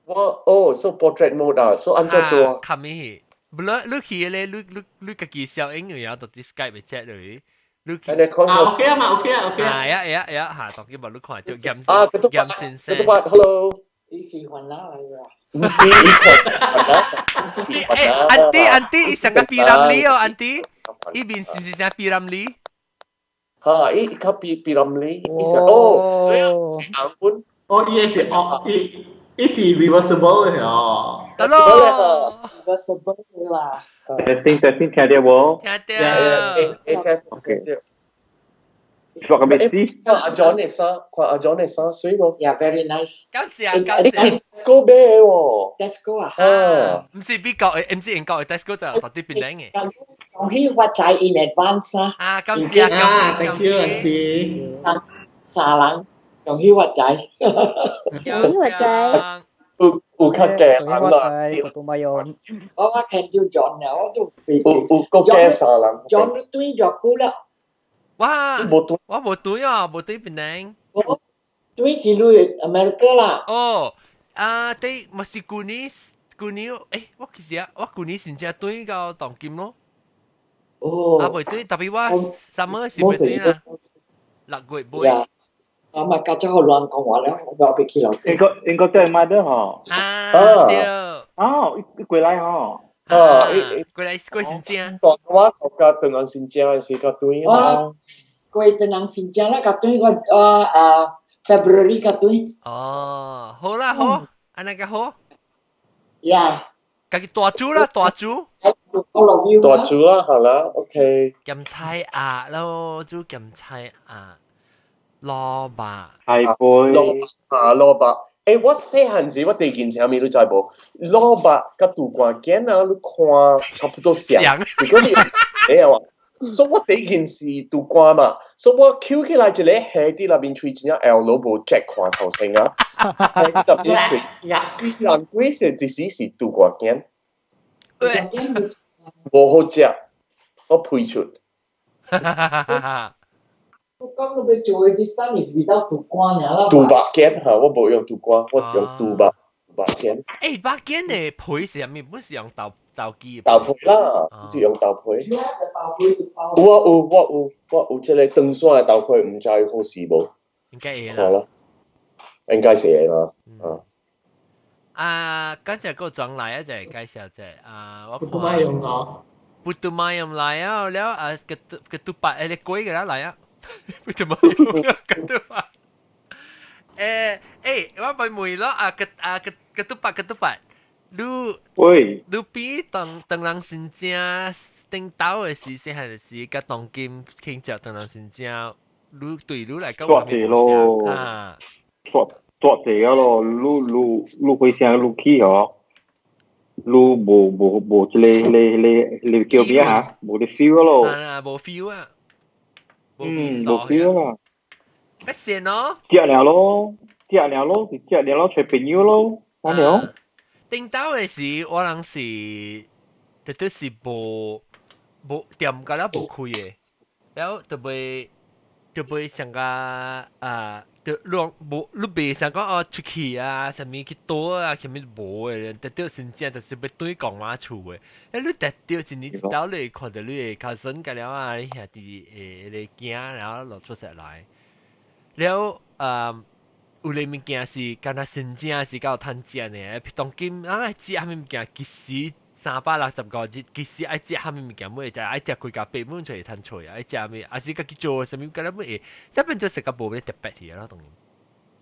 我哦，so portrait mode 啊，so 按怎做啊？冚去 blur 你去咧，你家己小英語啊，到啲 Skype 嘅 chat 裏。你去。啊，OK 啊嘛，OK 啊，OK 啊。啊呀呀呀，嚇！當佢話你看就嚴啊，嚴先生。佢都話 hello。你是雲南嚟㗎？唔是，伊看欸，Auntie Auntie，伊上個 P. Ramlee 哦，Auntie，伊面是唔是像 P. Ramlee？嚇，伊較 P. P. Ramlee，伊是哦，所以紅本。哦，伊是哦，伊是 reversible 的哦。得咯，reversible 啦。 Testing testing 聽到無？聽到。欸聽 OK。說個咩事？看阿 John 的衫，看阿 John 的衫水無？Yeah, very nice。感謝感謝。 Tesco 買的喎。 Tesco 啊？啊，毋是美國的，毋是英國的 Tesco 就特別檳城的。恭喜發財 in advance 啊！啊，感謝啊，thank you，Auntie。三人恭喜發財。恭喜發財。有較驚人啦。我看到 John 了，我就有夠驚三人。 John 都對咗久了。哇！我無對啊，無對檳城。我對去旅 America 啦。哦，啊，對，嘛是舊年，舊年，欸，我其實啊，我舊年先正對到當今咯。哦。啊，袂對，特別我 summer 是袂對啦。6月尾。啊嘛，家姐好亂講話了，我袂去樓。應該真係買得嗬。啊，對。哦，伊過來嗬。啊，過來過新正。我國家唐人新正是較對啊。過唐人新正啦，較對我啊 February 較對。哦，好啦好，按呢個好。呀。家己大煮啦，大煮。大煮啦，好啦，OK。鹹菜鴨咯，煮鹹菜鴨，蘿蔔。係蘿蔔啊，蘿蔔。我細漢時我第一件事啥物你知無？蘿蔔佮杜瓜羹啊，你看差不多像。如果是會啊，所以我第一件事杜瓜嘛，所以我抾起來一個蝦佇內面喙真正會攏無 check 看頭先啊，蝦佇內面喙，雖然鬼是其實是杜瓜羹，無好食，我批出。我講你欲做的 this time is without 杜瓜爾啦。豬肉羹嚇，我無用杜瓜，我用豬肉肉羹。肉羹的皮是啥物？不是用豆機？豆皮啦，是用豆皮。有啊有，我有這個長線的豆皮，毋知好食無？應該會啦。應該是會啦。啊。啊，剛才個轉來啊，就介紹者啊，我不買用哦。不都買用來啊，了啊，個個都白你鬼個來啊。不都買用個都白。我咪問咯，啊個啊個個都白個都白，你喂，你比當當人新正頂頭的時，細漢的時，佮當今慶祝當人新正，你對你來講，大濟咯，啊，大大濟啊咯，你回聲你去哦，你無這個叫咩啊？無個 feel 咯，啊，無 feel 啊，無 feel 啦，乜事咯？食了咯，食了咯，是食了咯，揣朋友咯，安尼哦。頂頭的時，我人是，絕對是無店甲了無開的，了後就袂想個啊，就攏無你袂想講哦出去啊，啥物去倒啊，啥物無的，絕對真正就是欲轉講媽厝的。你絕對一年一頭你會看著你的 cousin 甲了啊，你兄弟的個囝，然後落出來來，了啊。有个物件是敢若新正是較有趁食呢，當今咱愛食啥物物件，其實365日，其實愛食啥物物件，每會食愛食幾家八滿出會趁揣啊，愛食物，還是家己做啥物，敢若每會，這變做食較無咩特別去咯，當然。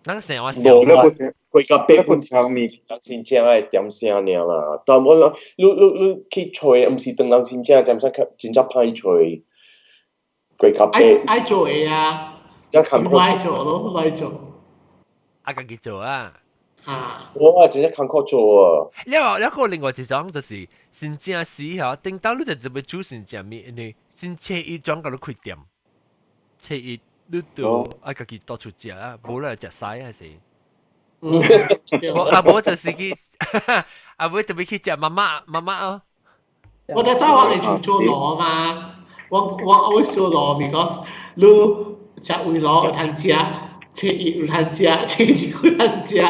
咱生活無啦，幾家八本是新正愛點聲爾啦，但我諗你去揣，毋是當人新正點聲較真正歹揣，幾家八。愛做的啊，愛做咯，愛做。啊，家己做啊！啊！我真正艱苦做啊！了了，個另外一種就是新正時吼，頂到你就就欲煮新正物，因為新初一轉共你開店，初一你就愛家己到處食啊，無咧食屎還是？無啊，無就是去，啊無特別去食媽媽媽媽哦。我嗰陣我哋做做螺嘛，我 always 做螺，because 你食胃螺有通食。初一有通食，初二有通食。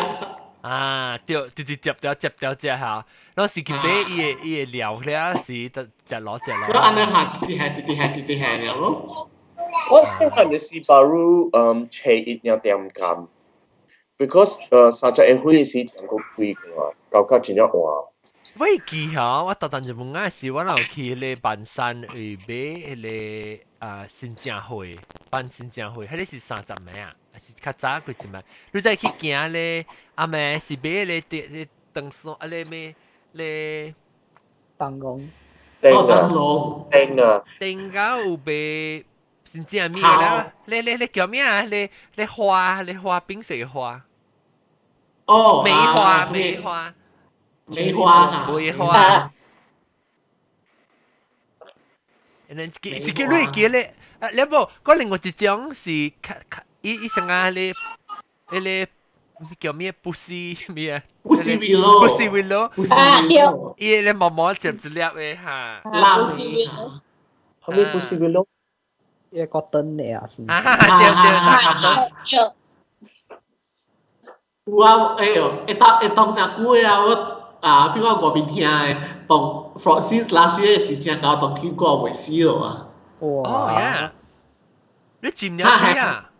啊，對，直直接掉接掉食嚇，嗰時去買伊的料了是就食螺食螺。我按呢下，直直直直直直下了咯。我細漢的時baru 初一爾點工，because 30下歲時點個開個，搞到真正晚。我會記吼，我逐陣就問啊，是我若有去彼个萬山去買彼个啊新正會，辦新正會，彼个是30暝啊，還是較早幾一暝？你再去行咧，阿暝是買咧啲長線啊咧咩咧？燈籠。燈籠。燈啊！燈到有賣新正物啦，咧咧咧叫咩啊？咧咧花咧花冰雪花。哦。梅花梅花。梅花梅花。然後一個你會記咧，啊，你無，嗰另外一種是較較伊伊成啊咧，彼個叫咩？不是咩啊？不是維咯，不是維咯，啊，對，伊咧毛毛接一粒的哈。不是維咯，後面不是維咯，伊個燈的啊，啊，對對對，有啊，哎喲，會當會當誠久的啊，我。啊，比如講外面聽的，當 Francis last year 時正搞當去過袂死咯啊！哦，yeah！你浸了水啊？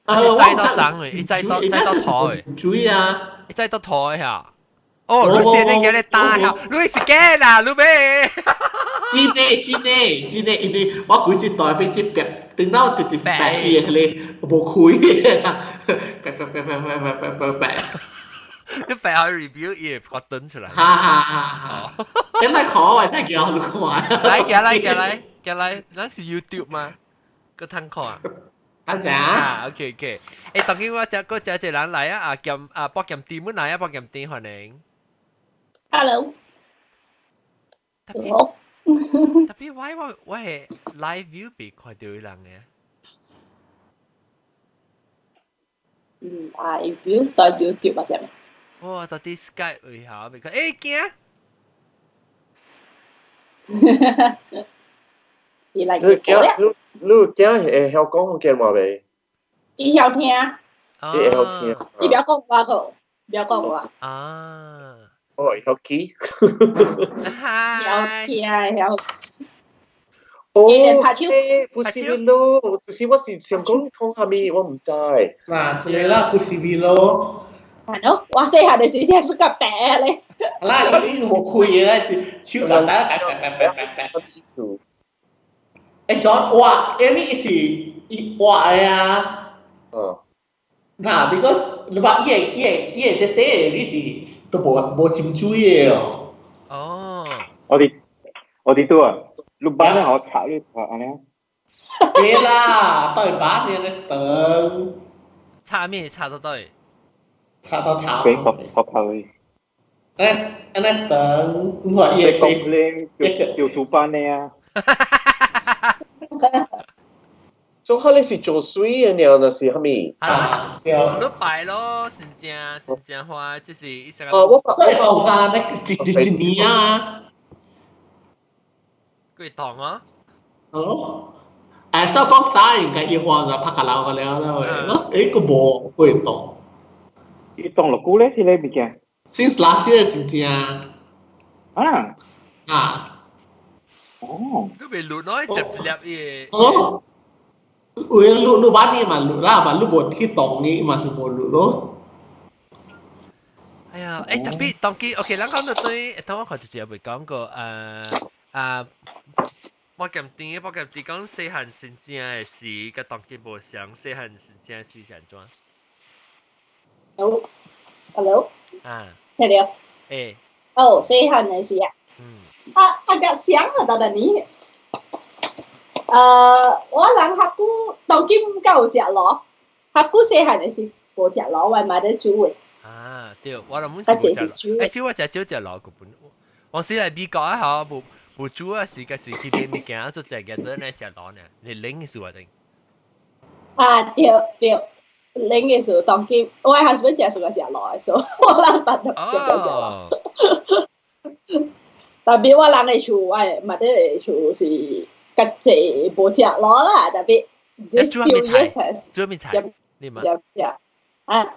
一載到髒嘅，一載到載到土嘅。水啊！一載到土嘅嚇。哦，你是你叫你打嚇，你是假啦，你咩？真的真的真的，因為我規隻袋俾啲白，頂到直直白嘅咧，無開嘅，白白白白白白白白白。你白下 review 伊會發登出來。哈哈哈！哈！咁來看我先叫你看。來，過來，過來，過來，咱是 YouTube 嗎？閣通看。等陣啊，OK OK。誒，當今我食閣食一個人來啊，啊兼啊博劍店本來啊博劍店歡迎。 Hello。特別我係 live view 被看到人嘅。 live view 在 YouTube 或者咩？哇！到底 Skype 為何未看？誒驚！伊來你驚你你驚會曉講福建話未？伊曉聽。伊會曉聽。伊不要講話個，不要講話。啊。哦，會曉記。曉聽曉。哦，不是咯，就是我是想講講啥物，我唔知。嗱，這個啦，不是咯。係咯，我細漢的時真是個白咧。啦，你無開嘅，是手大大白白白白白。意思？誒，John，哇，因為是伊畫的啊。哦。嗱，because 你話伊個伊個伊個這底你是都無無浸水的哦。哦。我哋都啊，你班咧我拆你拆安尼。對啦，對班你咧等。拆咩？拆到對？拆到頭。俾學學頭。誒，安尼等，我伊個講咧，叫做班咧啊。做好你是做水的爾，那是蝦米？啊，你擺咯，真正真正花，就是一成。哦，我我講家那一一一年啊。幾檔啊？哦，誒，照講早應該一花就拍個樓個了啦，喂，誒個無幾檔。伊檔落久咧，是咧物件。 Since last year 是正。啊。啊。哦。你未錄咯，一粒伊。哦。有影錄錄班呢嘛錄啦，嘛錄無去動呢嘛是無錄咯。哎呀，誒特別當機，OK，咱講到對，當我看一節未講過，啊，我鹹甜，我鹹甜講細漢真正的時，佮當機無相，細漢真正時是按怎？Hello，啊，聽到？誒。哦，細漢的時啊。嗯。啊啊個想啊，等等你。我人較久當今敢有食螺，較久細漢的時無食螺，我嘛咧煮的。啊，對，我諗本是無食螺，欸，其實我食少食螺個本。我時來美國啊，吼，無無煮啊，時個時去買物件做食個都來食螺呢，你冷的時話定。啊，對對，冷的時當今我 husband 食喜歡食螺的，所以我人逐逐食食螺。特別我人的厝，我嘛咧厝是。較濟無食螺啦，特別 this few years has 煮咩菜？你嘛？食啊，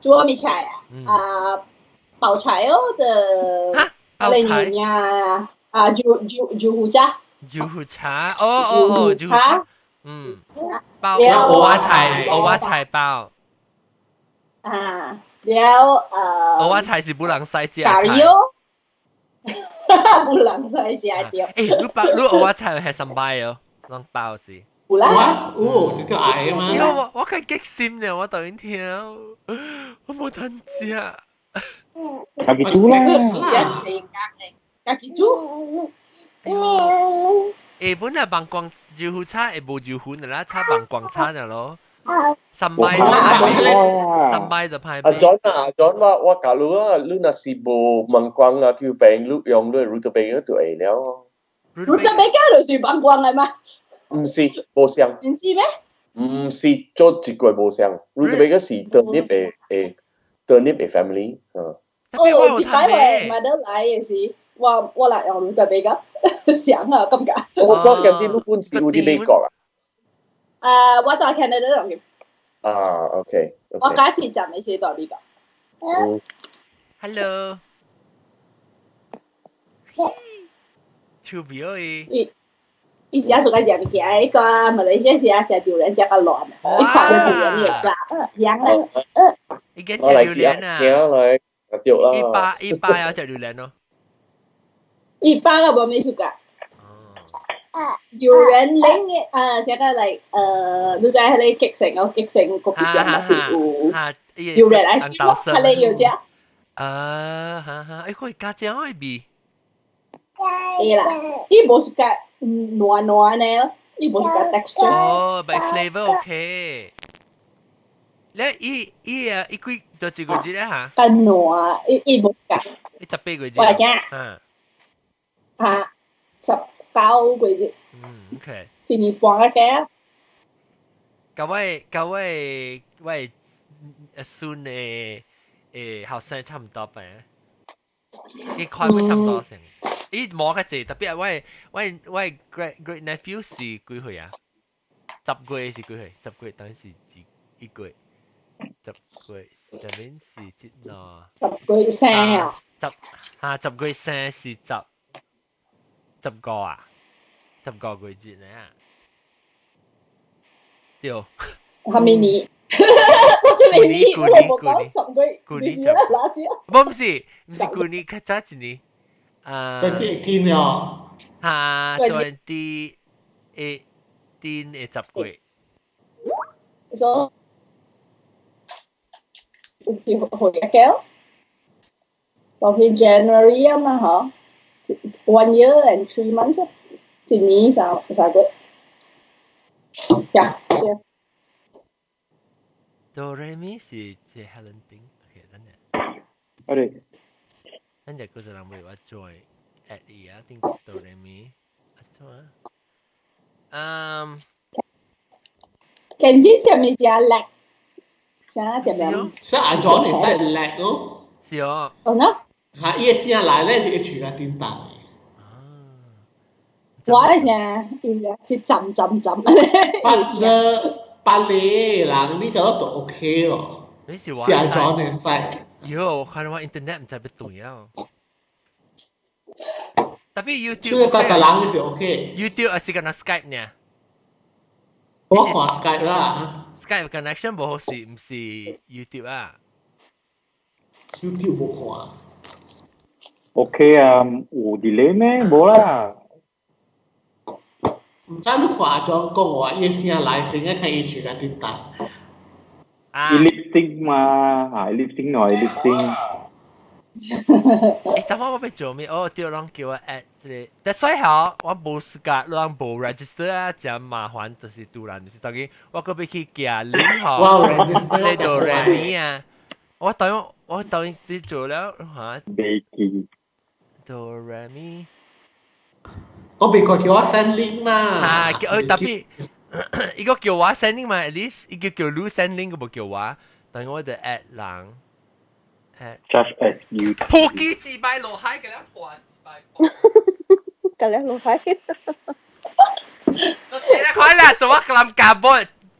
煮咩菜啊？啊，包菜哦的，包菜啊，豆豆豆腐渣。豆腐茶，哦哦哦，豆腐茶，嗯，包蚵仔菜，蚵仔菜包。啊，了蚵仔菜是不人使食。咖喱哦。無人使食著。欸，你包你蚵仔菜係三擺哦，攏包是。有啦。有，這個愛嘛。因為我較激心咧，我突然聽，我無通食。家己煮啦。食濟工嘞，家己煮。欸，本來網光豆腐炒會無豆粉的啦，炒網光炒爾咯。三擺就歹，三擺就歹。阿 John 啊，阿 John 我教你啊，你若是無網光啊，叫病你用你 rutabaga 就會了。 rutabaga 就是網光的嗎？毋是，無相。毋是咩？毋是做一個無相，rutabaga 是 turnip 的的 turnip 的 family，嗯。哦，一擺我 mother 來的時，我來用 rutabaga，想啊，感覺。我感覺你本是有佇美國啊？我在 Canada 度嘅。啊，OK。我假設就未試到呢個。嗯。 Hello。手表伊。伊伊食 suka 食物件，伊個馬來西亞時啊食榴蓮食較亂，伊看到榴蓮會炸，香咧。伊個食榴蓮啊？聽來，對啦。一百一百要食榴蓮咯。一百個無咩 suka。榴蓮零嘅啊，這個嚟你知彼个激成哦，激成國別店嘛是有榴蓮愛食，彼个有食。啊哈哈，欸，佢加醬愛味。會啦，伊無是較軟軟的，伊無是較 texture。哦，by flavor OK。你伊伊啊，伊幾多幾個月咧嚇？較軟，伊伊無是較。伊18個月。我驚。啊，19個月。嗯，OK。一年半個嘅。各位各位，我孫的後生差唔多吧？伊看會差唔多成。伊無較濟，特別係我 great great nephew 是幾歲啊？10個月是幾歲？十個月等於是一個月。十個月，這邊是幾喏？十個月生啊！十嚇十個月生是十個啊？10個月節呢？對。係咪年？我這邊年，我冇講十個月，舊年十，唔是唔是舊年，較早一年。啊。 2018了。嚇，2018的10月。所有是去一個，就去 January 啊嘛，嗬，1 year and 3 months，1年3個月。呀，是。哆來咪是這 Helen 丁，OK，等陣。阿對。等陣嗰陣人會話 join at 伊啊，定哆來咪，啊做啊？嗯。近子上面只叻，啥點樣？所以阿 John 會使叻咯。是哦。哦喏。嚇！伊個聲來咧是會喙較叮當的。我咧聲，伊聲是浸浸浸。八個八個人，你覺得都 OK 咯？你是話是阿 John 會使。喲，我看我 internet 毋知欲斷啊。特別 YouTube。所以逐個人是 OK。 YouTube 還是干焦 Skype 呢？我看 Skype 啦。 Skype connection 無好是毋是 YouTube 啊？YouTube 無看。 OK 啊，有 delay 咩？無啦。毋知你看阿 John 講話，伊聲來先，看伊喙較叮當。伊 lip sync 嘛，啊 lip sync 喏，lip sync。欸，等我欲做咩？哦，對，人叫我 add 這個，但所以吼，我無時間，人無 register 啊，真麻煩，就是突然就是當然，我閣欲去寄 link 吼，你哆來咪啊，我當你做了嚇。未記。哆來咪。我別個叫我 send link 嘛。啊，叫特別，伊個叫我 send link 嘛，at least 伊個叫你 send link，個無叫我，但我就 add 人。 Just as you。破機自擺落海，給他破自擺。給你落海。你看啦，做我咁夾波，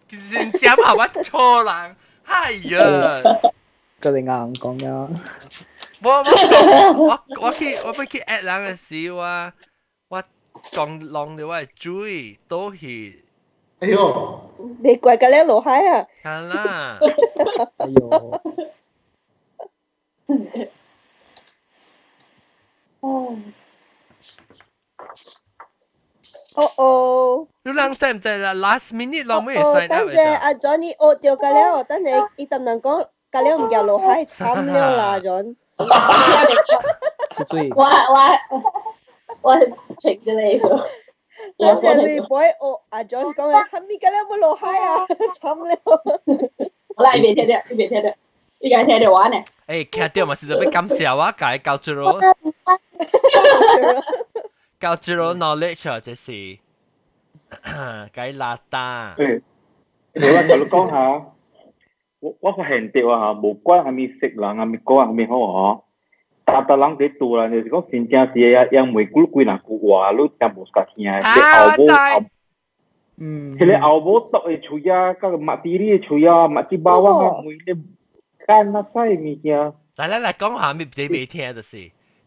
真正好我錯人，哎呀！佢哋硬講呀。我我我我去我欲去 add 人的時，我我講弄到我的水倒去。哎喲！你怪佢你落海啊！看啦。哎喲！哦。哦哦。你人知毋知啦？Last minute 攏未 sign 等陣阿 Johnny 學掉個了，等陣伊當人講，個了毋驚落海慘了啦，John。我我我停咗你數。等陣你唔會學阿 John 講嘅，係咪個了無落海啊？慘了。好啦，伊袂聽著，伊袂聽著，伊敢聽著我呢？欸，聽著嘛是特別感謝我，共伊 cultural cultural knowledge 啊，這是共伊拉打。欸，我共你講下，我我發現著啊，無管啥物色人，啥物國，啥物好哦，逐逐人佇厝啦，就是講真正是啊，因為幾幾若句話，你聽無相聽，後母後，嗯，彼個後母剁的喙啊，佮擘豬你的喙啊，擘豬肉啊，每咧干啊使物件。來來來，講下咪你未聽就是，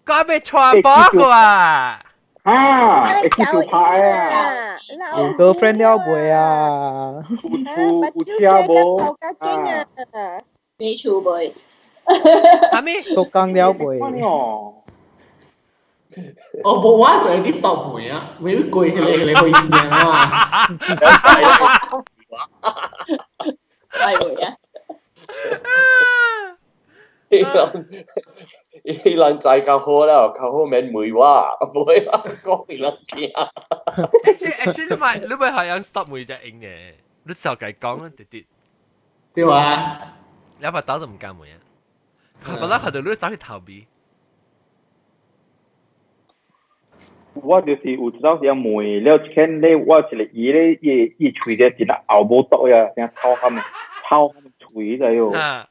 講欲傳播個啊！啊，會去做派啊！有 girlfriend 了未啊？有厝有車無？啊！沒厝未？啥物？做工了未？我無我就係啲 stop 梅啊，每過佢哋你去正啊嘛。係會啊！伊人知較好了，較好免問我，無會講伊人聽。 Actually 你咪係用 stop 每隻音嘅，你就計講直直。對啊。你把刀都唔敢問啊！本來看到你走去逃避。我就是有一當時問了，見咧我一個伊咧伊伊喙咧真係後無毒呀，成臭喊臭喊喙在喲。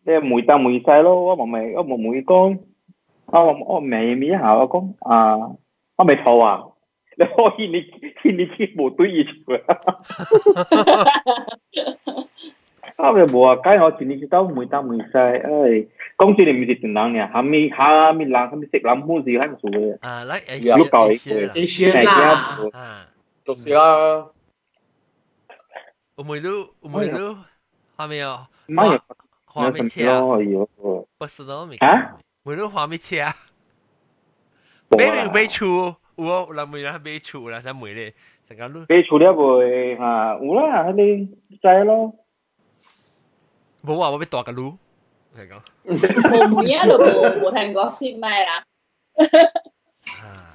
你問東問西咯，我冇問，我冇問伊講，啊我我問伊下，我講啊，我未臭啊，你我伊年伊年去無對伊出來，啊咪無啊，解我一年一到問東問西，哎，講真係毋是一人爾，蝦米蝦米人，蝦米色人本是較數的。啊，來，你教伊過，啦，啊，就是啦。有問你，有問你，蝦米啊？唔係。花咩車？不是咯，啊？問你花咩車？買買厝有哦，有人問人買厝啦，啥問咧？成個你買厝了未？嚇，有啦，彼個知咯。無啊，我欲大個爐，係講。無問啊，就無無聽過先買啦。啊！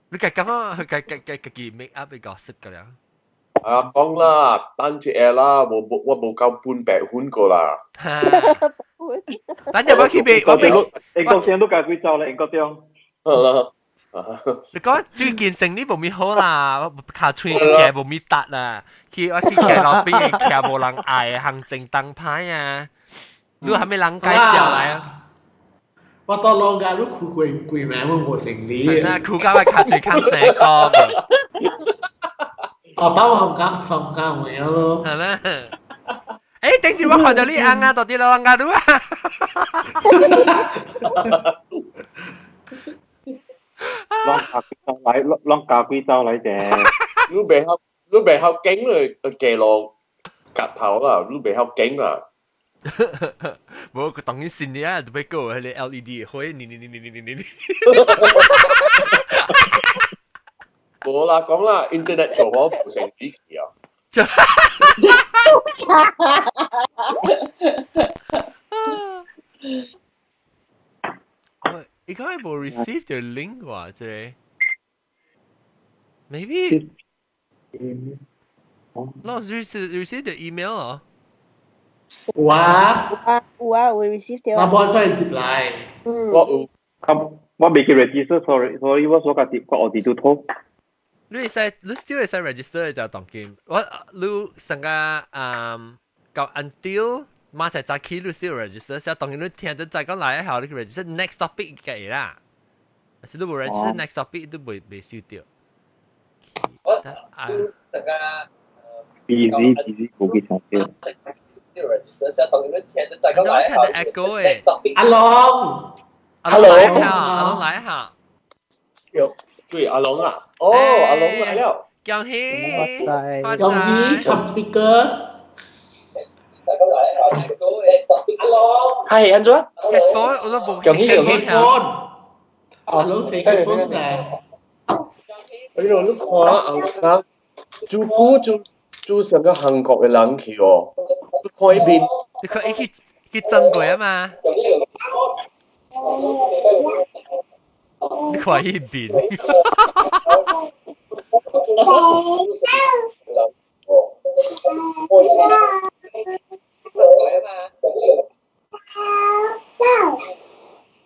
你計講啊，佢計計計家己 make up 嘅 gossip 㗎啦。啊，講啦，等住下啦，無無我無夠半百分過啦。等陣我去買，我買。英國商都加幾走咧，英國商。好啦。你講最近生意無咪好啦，卡喙嘅無咪達啦，去我去街路邊嘅徛無人愛，行政燈牌啊，你係咪人介紹來啊？我到老家你苦過貴名，我無成理。那苦到我卡喙康成個。哦，包我講上講有咯。係啦。誒，頂住我看到你紅啊，到底老人家女啊？攏加幾走來，攏加幾走來者。你袂曉，你袂曉經咧，街路夾頭啦，你袂曉經啦。無，佢當然新的啊，特別過彼個 LED 火，你你你你你你你。無啦，講啦，internet 做好無成機器啊。伊講係無 receive 到 link 喎，這 maybe 老師 receive 到 email 哦。有啊，有啊，有啊，有 receive 到。我冇再接來。嗯。我有。我未去 register，sorry，所以我所家己我學佇拄拖。你會使，你 still 會使 register 就當今。我你上個到 until 馬仔早起你 still register，所以當然你聽到再講來後，你去 register next topic 嘅啦。但是你無 register next topic 都未未收到。我啊，大家 busy busy 無去上到。我聽到 echo 誒。阿龍，阿龍來下，阿龍來下。對，阿龍啊，哦，阿龍來了。恭喜！恭喜，come speaker。係安怎？ headphone 我都冇恭喜恭喜 headphone。阿龍請 headphone 者。哎呦，你看阿龍，做古做做上個韓國嘅人去哦，你看伊面。你看伊去去爭過啊嘛？你看伊面。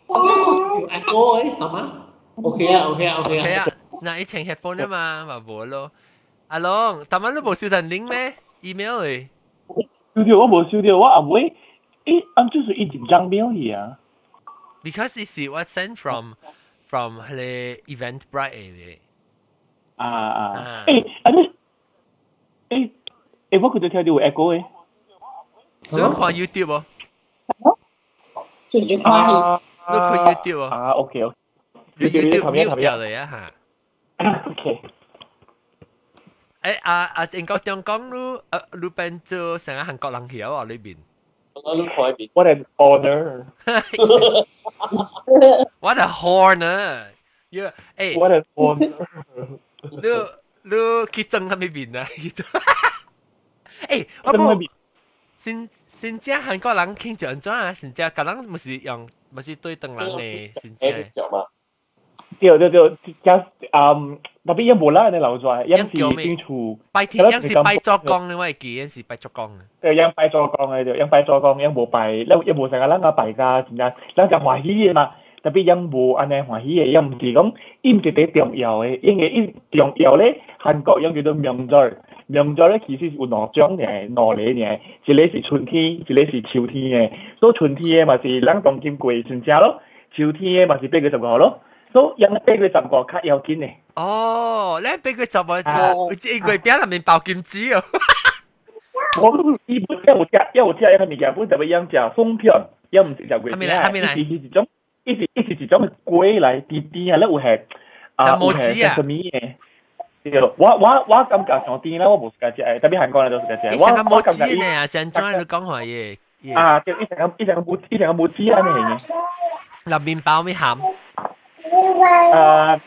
有 echo 誒，得嗎？OK 啊，OK 啊，OK 啊。那伊穿 headphone 啊嘛，嘛無咯。阿龍，逐晚你無收到 link 咩？email 誒？收到，我無收到，我阿妹，咦，按就是伊一張秒去啊。 Because it's what sent from 彼個 Eventbrite 的。啊啊！欸，啊你，欸，欸，我佢就聽到有 echo 誒。你看 YouTube 無？就就看你看 YouTube 無？啊，OK OK。YouTube mute 掉嚟啊嚇。 OK。誒啊啊！英國中講你你變做成個韓國人曉啊裏邊。我你看邊。 What an honor！ What a honor！呀，誒。 What an honor！你你去爭係咪邊啊？誒，我冇。先先正韓國人傾就安怎啊？先正個人毋是用，毋是對唐人的先正。對對對，加嗯，特別伊無啦，你留住，伊是變厝。拜天，伊是拜祖公的，我會記，伊是拜祖公的。對，伊拜祖公的對，伊拜祖公，伊無拜，伊伊無成個咱個拜甲真正，咱真歡喜的嘛。特別伊無按呢歡喜的，伊毋是講，伊毋是第重要的，因為伊重要咧，韓國伊叫做명절。명절咧其實是有兩種嘅，兩個嘅，一個是春天，一個是秋天的。所以春天的嘛是咱當今過春節咯，秋天的嘛是8月15咯。所以8月15較要緊的。哦，你8月15，一月餅內面包金紙哦。我伊本有食，有食一個物件，本特別樣食粉片，伊毋是食月餅，伊是一種，伊是伊是一種粿來，甜甜啊，咧有係啊，有係什麼的。對，我感覺上甜啦，我無喜歡食的，特別韓國人都喜歡食。我感覺伊啊，先怎你講話嘢？啊，對，伊成個伊成個無伊成個無籽按呢嘅。內麵包咩餡？啊，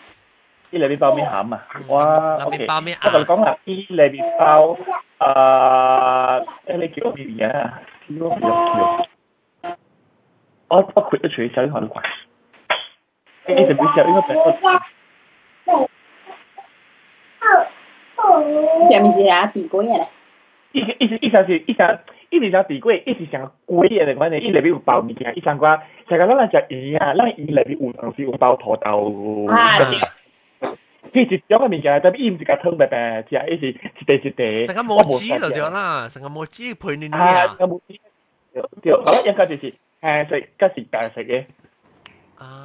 伊內麵包咩餡啊？我 OK，我同你講啦，伊內麵包啊，你叫咩名啊？叫我我開一錘小英學你看，伊是不是小英學？食物是啥地粿啊？伊伊伊啥是伊啥？伊是啥地粿？伊是像粿的款的，伊內面有包物件，伊像寡，像個咱人食圓啊，咱圓內面有當時有包土豆。啊。伊是一種的物件，但伊毋是共湯白白食，伊是一塊一塊。成個毛子就對啦，成個毛子配你啊。成個毛子，對對，我應該就是黑色，佮是白色的。啊。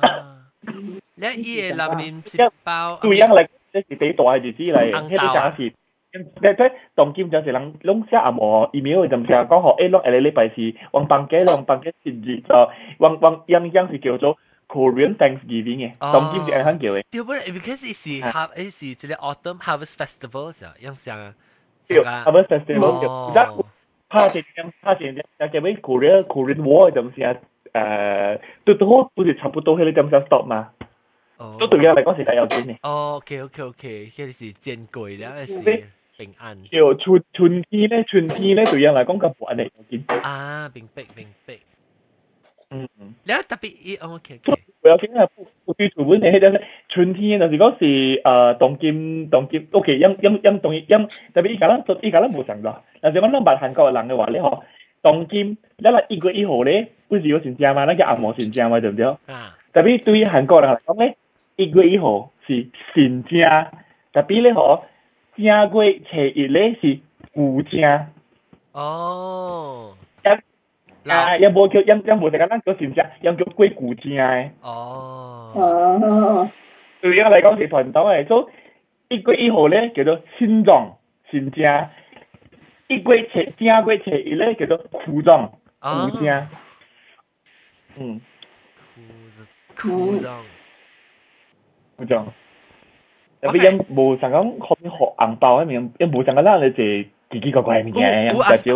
你伊的內面是包。對樣來，這是第大的日子來，彼個正是。你睇當今就是人攏寫阿無 email 就毋是講吼，攏下個禮拜是往放假，往放假節日就往往樣樣是叫做 Korean Thanksgiving 嘅，當今是按樣叫的。對不？because 伊是 har 伊是這個 Autumn Harvest Festival 是樣像啊。對，Harvest Festival 對。拍成拍成就叫咩 Korean War 就毋是啊？都都好，不是差不多彼個點先 stop 嘛？都對我來講是較要緊的。哦，OK OK OK，彼個是珍貴了，是。平安。對，春天咧，春天咧，對人來講較無按呢要緊。啊，明白明白。嗯。你特別伊，OK OK。不要緊啊，有對厝本的彼個春天，就是講是當今當今，OK，樣樣樣當樣，特別伊共咱伊共咱無仝啦。若是講咱捌韓國的人的話咧吼，當今咱來1月1號咧，不是有神正嘛？咱叫紅毛神正嘛，對毋對？啊。特別對韓國人來講咧，一月一號是神正，特別咧吼。正月初一咧是舊正。哦。啊，也無叫，也也無一個咱叫神正，也叫過舊正的。哦。哦。對我來講是傳統的，所以1月1號咧叫做新壯神正，一月初正月初一咧叫做舊壯舊正。嗯。舊壯。舊壯。特別因無想講可以學紅包的物，因無想講咱咧坐奇奇怪怪的物件，有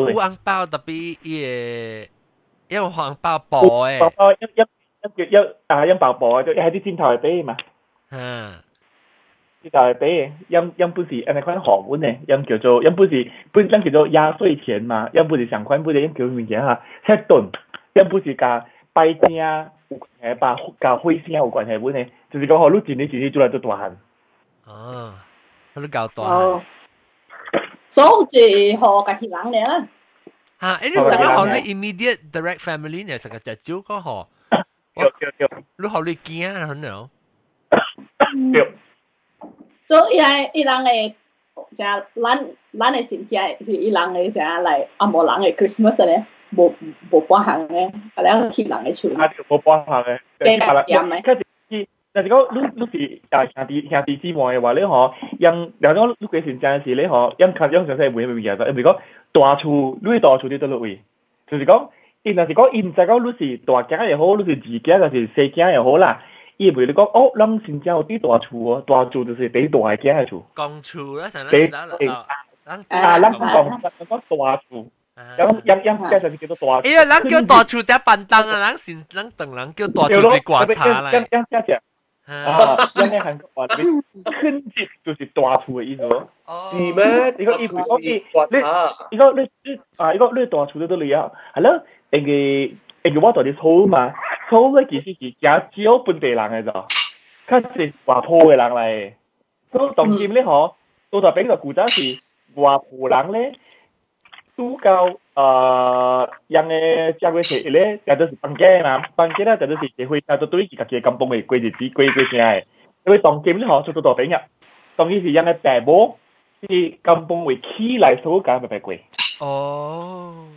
有紅包特別伊個，因為紅包薄的。包包一一一一啊，一包薄的，就喺啲尖頭會俾嘛。嗯。尖頭會俾，因因不是按呢款學本的，因叫做因不是本身叫做壓歲錢嘛，因不是上款，不是因叫物件哈，七頓，因不是佮拜正有關係吧，佮火星有關係本的，就是講吼，你一年一年出來就大漢。哦，你夠大。哦，所以是予家己人爾啦。嚇！你成個予你 immediate direct family 呢？成個隻少個予。對對對。你予你囝可能。對。所以伊伊人的啥咱咱的神正是伊人的啥來紅毛人的 Christmas 咧，無無半項的，啊了去人的厝。啊，無半項的。加減的。若是講你你是啊兄弟兄弟姊妹的話咧吼，用若講你過神正時咧吼，用較用詳細問物件，因為講大厝，你大厝佇佗落位？就是講，伊若是講伊毋知講你是大囝也好，你是二囝還是細囝也好啦，伊會你講哦，咱新疆有啲大厝哦，大厝就是第大嘅嘅厝。公厝啦，成第啊，咱講講大厝。咁樣樣介紹是叫做大。哎呀，咱叫大厝才板凳啊，咱是咱等人叫大厝是掛茶嚟。樣樣樣啊，樣樣韓國話你坑節就是大厝的意思咯。是咩？你個意思講你你個你你啊，你個你大厝在倒裡啊？係咯，因為因為我住佇厝嘛，厝咧其實是誠少本地人的咋，較濟外埔的人來。所以當今咧吼，倒大邊個古早是外埔人咧。拄到人嘅正月初一咧，就就是放假嘛，放假咧就就是社會，就對家己嘅甘榜嘅過日子過過啥嘅。因為當今咧吼，出到大邊啊，當今是人嘅爸母是甘榜為起來所講白白過。哦。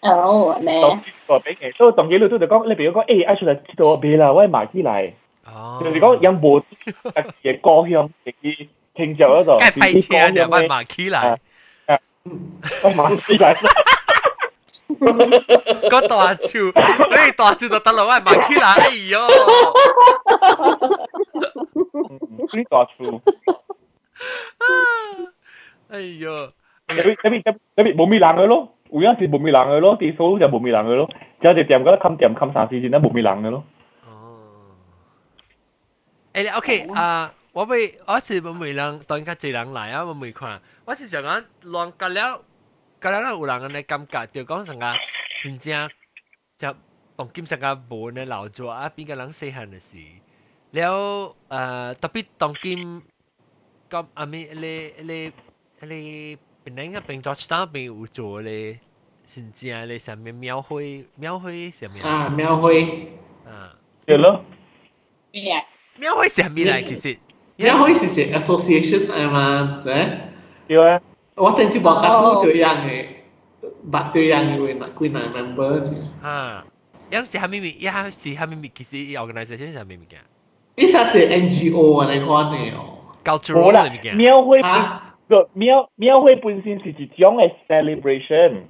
哦，呢。大邊嘅，所以當今你拄就講，你比如講，欸，愛出來佚佗，袂啦，我買起來。哦。就是講，人無家己嘅故鄉，去聽著嗰度。該歹聽，我買起來。我買起來。個大樹，你大樹就得落，我買起來，哎喲！你大樹。哎喲！特別特別特別無咩人嘅咯，有影是無咩人嘅咯，啲數就無咩人嘅咯，只一店嗰啲冚店冚三四時都無咩人嘅咯。哦。誒，OK 啊，我未我是無咩人，當較濟人來啊，我未看，我是想講亂甲了。甲了有人按呢感覺，就講啥個真正就當今啥個無呢老做啊，變個人細漢的時，了特別當今咁阿咪咧咧咧，本來個邊做其他邊有做咧，真正咧啥物廟會廟會啥物啊？廟會啊，對咯。咩啊？廟會啥物來？其實廟會是是 association 嚟嘛，是？對啊。我頂次無甲拄這樣的，捌這樣的話，幾若 member。哈，樣是蝦米物？也是蝦米物？其實 organisation 是蝦米物件？伊啥是 NGO 來款的哦。 cultural 的物件。廟會個廟廟會本身是一種的 celebration，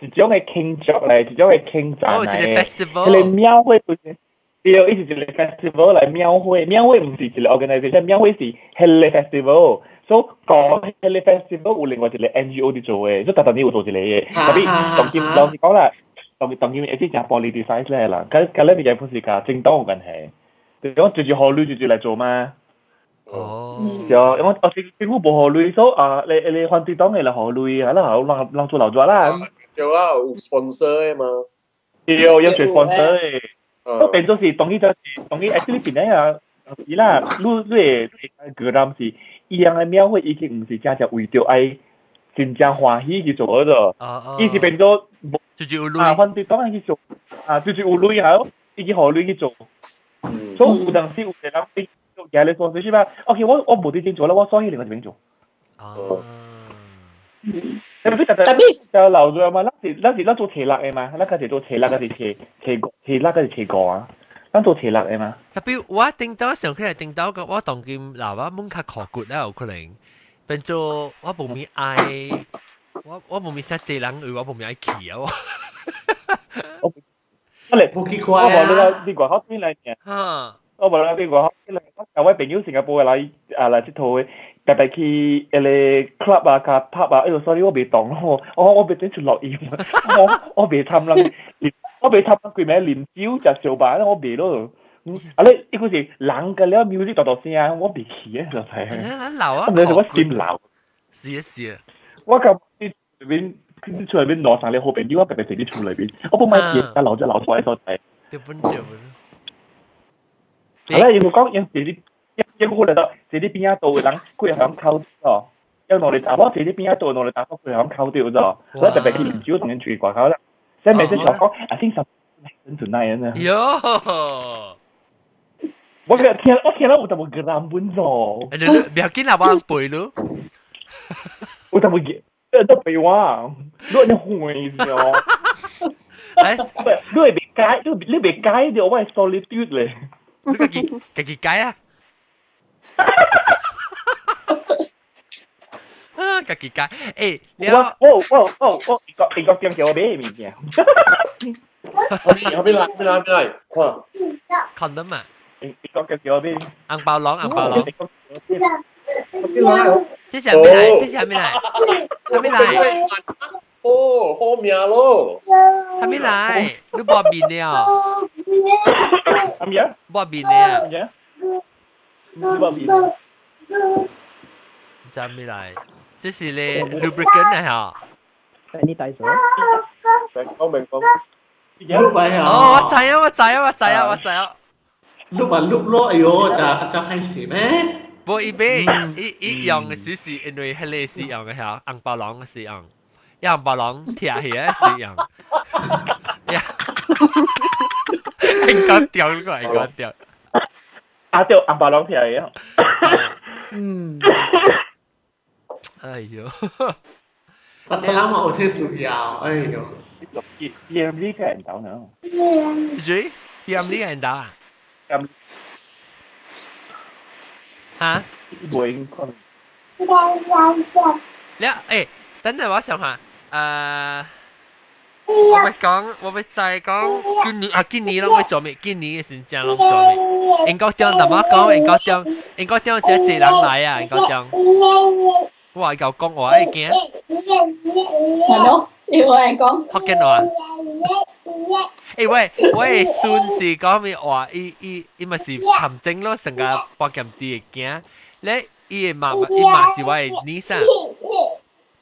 一種的慶祝來，一種的慶祝來。哦，一個 festival。彼個廟會本身，對，伊是一個 festival 來廟會，廟會毋是一個 organisation，廟會是彼個 festival。所以講彼個 festival 有另外一個 NGO 佇做的，所以逐逐年有做一個的。特別當今老實講啦，當當今會是誠 politicize 咧啦，佮佮咱物件不是佮政黨有關係，就是講就是予鐳就就來做嘛。哦。對，因為哦政府無予鐳，所以啊你你反對黨的來予鐳，啊啦好人人做老做啦。對啦，有 sponsor 的嘛。對，有做 sponsor 的。都變做是當伊就是當伊 actually 變咧啊，是啦，你你會你會覺得是。伊樣的廟會已經毋是真正為著愛真正歡喜去做嗰個，伊是變做就是有鐳啊，反對黨去做啊，就是有鐳係，伊去予鐳去做。所以有當時有個人伊做嘢咧說，是吧？OK，我我無佇這做啦，我煞去另外一邊做。哦。特別特別就留住嘛，咱是咱是咱做初六的嘛，咱開始做初六，還是初初五？初六還是初五啊？咱做初六的嘛。特別我頂到上起來頂到個，我當今嗱我懵較考骨咧有可能變做我無咪愛，我我無咪啥濟人，我無咪愛去啊我。我嚟無去看我無你個你外口轉來爾。我無你外口轉來，我共我朋友新加坡的來啊來𨑨迌的，特別去彼个 club 啊，佮 pub 啊，哎喲，sorry 我袂當咯，我我袂等出錄音，我我袂參人，我袂參人規暝啉酒食燒肉，我袂咯。啊你伊個是人個了 music 大大聲，我袂去啊，就係。老啊！我唔知我心老。是啊是啊。我共你邊厝內面兩三個好朋友，我特別坐佇厝內面，我不買錢，啊留咗留出來所在。對本對本。係啦，因為講因坐佇因好來到坐佇邊仔度的人，幾個響哭哦。因兩個查某坐佇邊仔度，兩個查某幾個響哭著咗。我特別去啉酒，同𪜶出去外口啦。所以每次想講，I think something tonight 呢。喲。我聽我聽了有淡薄格蘭本咗。你唔要緊啦，我背咯。有淡薄格，都背我，你你會哦。哎，你會袂解，你你袂解著我的 solitude 咧。你家己家己解啊！啊，家己解。欸，我我我我我英國英國店叫我買物件。後邊後邊來後邊來後邊來，看。看得嘛？你講叫叫邊？紅包龍，紅包龍。這是啥物來？這是啥物來？啥物來？哦，好命咯！啥物來？你抹面了？啥物啊？抹面了？抹面。啥物來？這是咧 lubricant 啊！嗬。你帶咗？明講明講。哦，我知啊，我知啊，我知啊，我知啊。碌啊碌咯，哎喲，就就係時咩？無伊買伊伊用嘅時是因為彼个是用嘅嚇，紅包龍是用，伊紅包龍拆起來是用，呀，會講掉呢個會講掉，啊對，紅包龍拆起啊，嗯，哎呦，特別啱我聽需要，哎呦，PMD 嘅人到呢？誰？PMD 嘅人到啊？嚇？袂可能。了，欸，等陣我想下，我欲講，我欲再講，今年啊，今年攏欲做咩？今年嘅時陣攏做咩？英國中淡薄講，英國中，英國中這濟人來啊，英國中。我會夠講話會驚。係咯，要我嚟講。福建話。欸喂，我的孫是講咩話？伊伊伊嘛是陷阱咯，成個百鹹啲會驚。咧，伊的媽媽，伊嘛是我的女婿。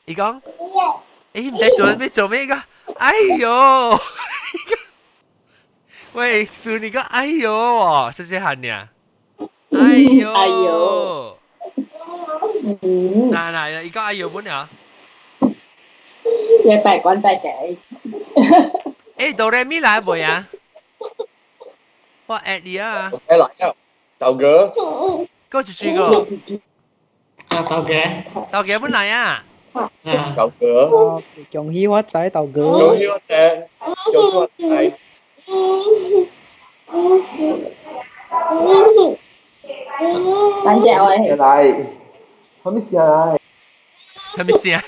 伊講，欸，毋知做咩做咩個？哎喲！喂，孫你講，哎喲，細細漢爾。哎喲！哎喲！嗱嗱，伊講哎喲本啊？你白管白計。欸，哆來咪來未啊？我 at 你啊！欸來啊，豆哥。嗰一句個。啊，豆哥。豆哥本來啊。豆哥。恭喜發財，豆哥。恭喜發財，恭喜發財。等陣我嚟。來，啥物聲來？啥物聲？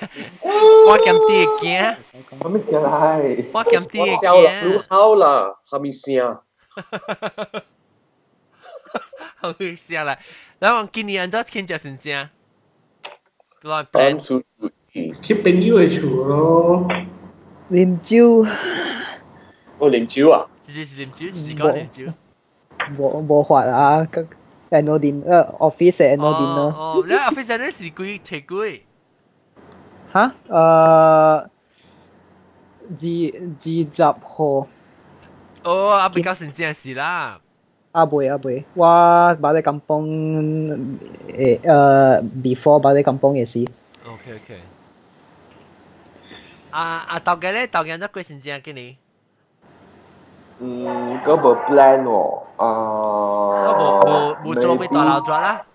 我兼啲會驚。啥物聲來？我兼啲會驚。你好啦，啥物聲？好聲來，然後今年按怎慶祝先正？亂 plan。去朋友的厝咯。啉酒。哦，啉酒啊？直接是啉酒，直接講啉酒。無無法啊，個 annual dinner office annual dinner。哦，你 office 嗰時幾提幾？嚇？20號。哦，啊，比較先正事啦。啊未啊未，我捌咧 kampung 誒 before 捌咧 kampung 嘅事。 OK OK。啊啊，豆家咧，豆家怎過先正今年？嗯，閣無 plan 喎，啊。我無無無做咩大老轉啦？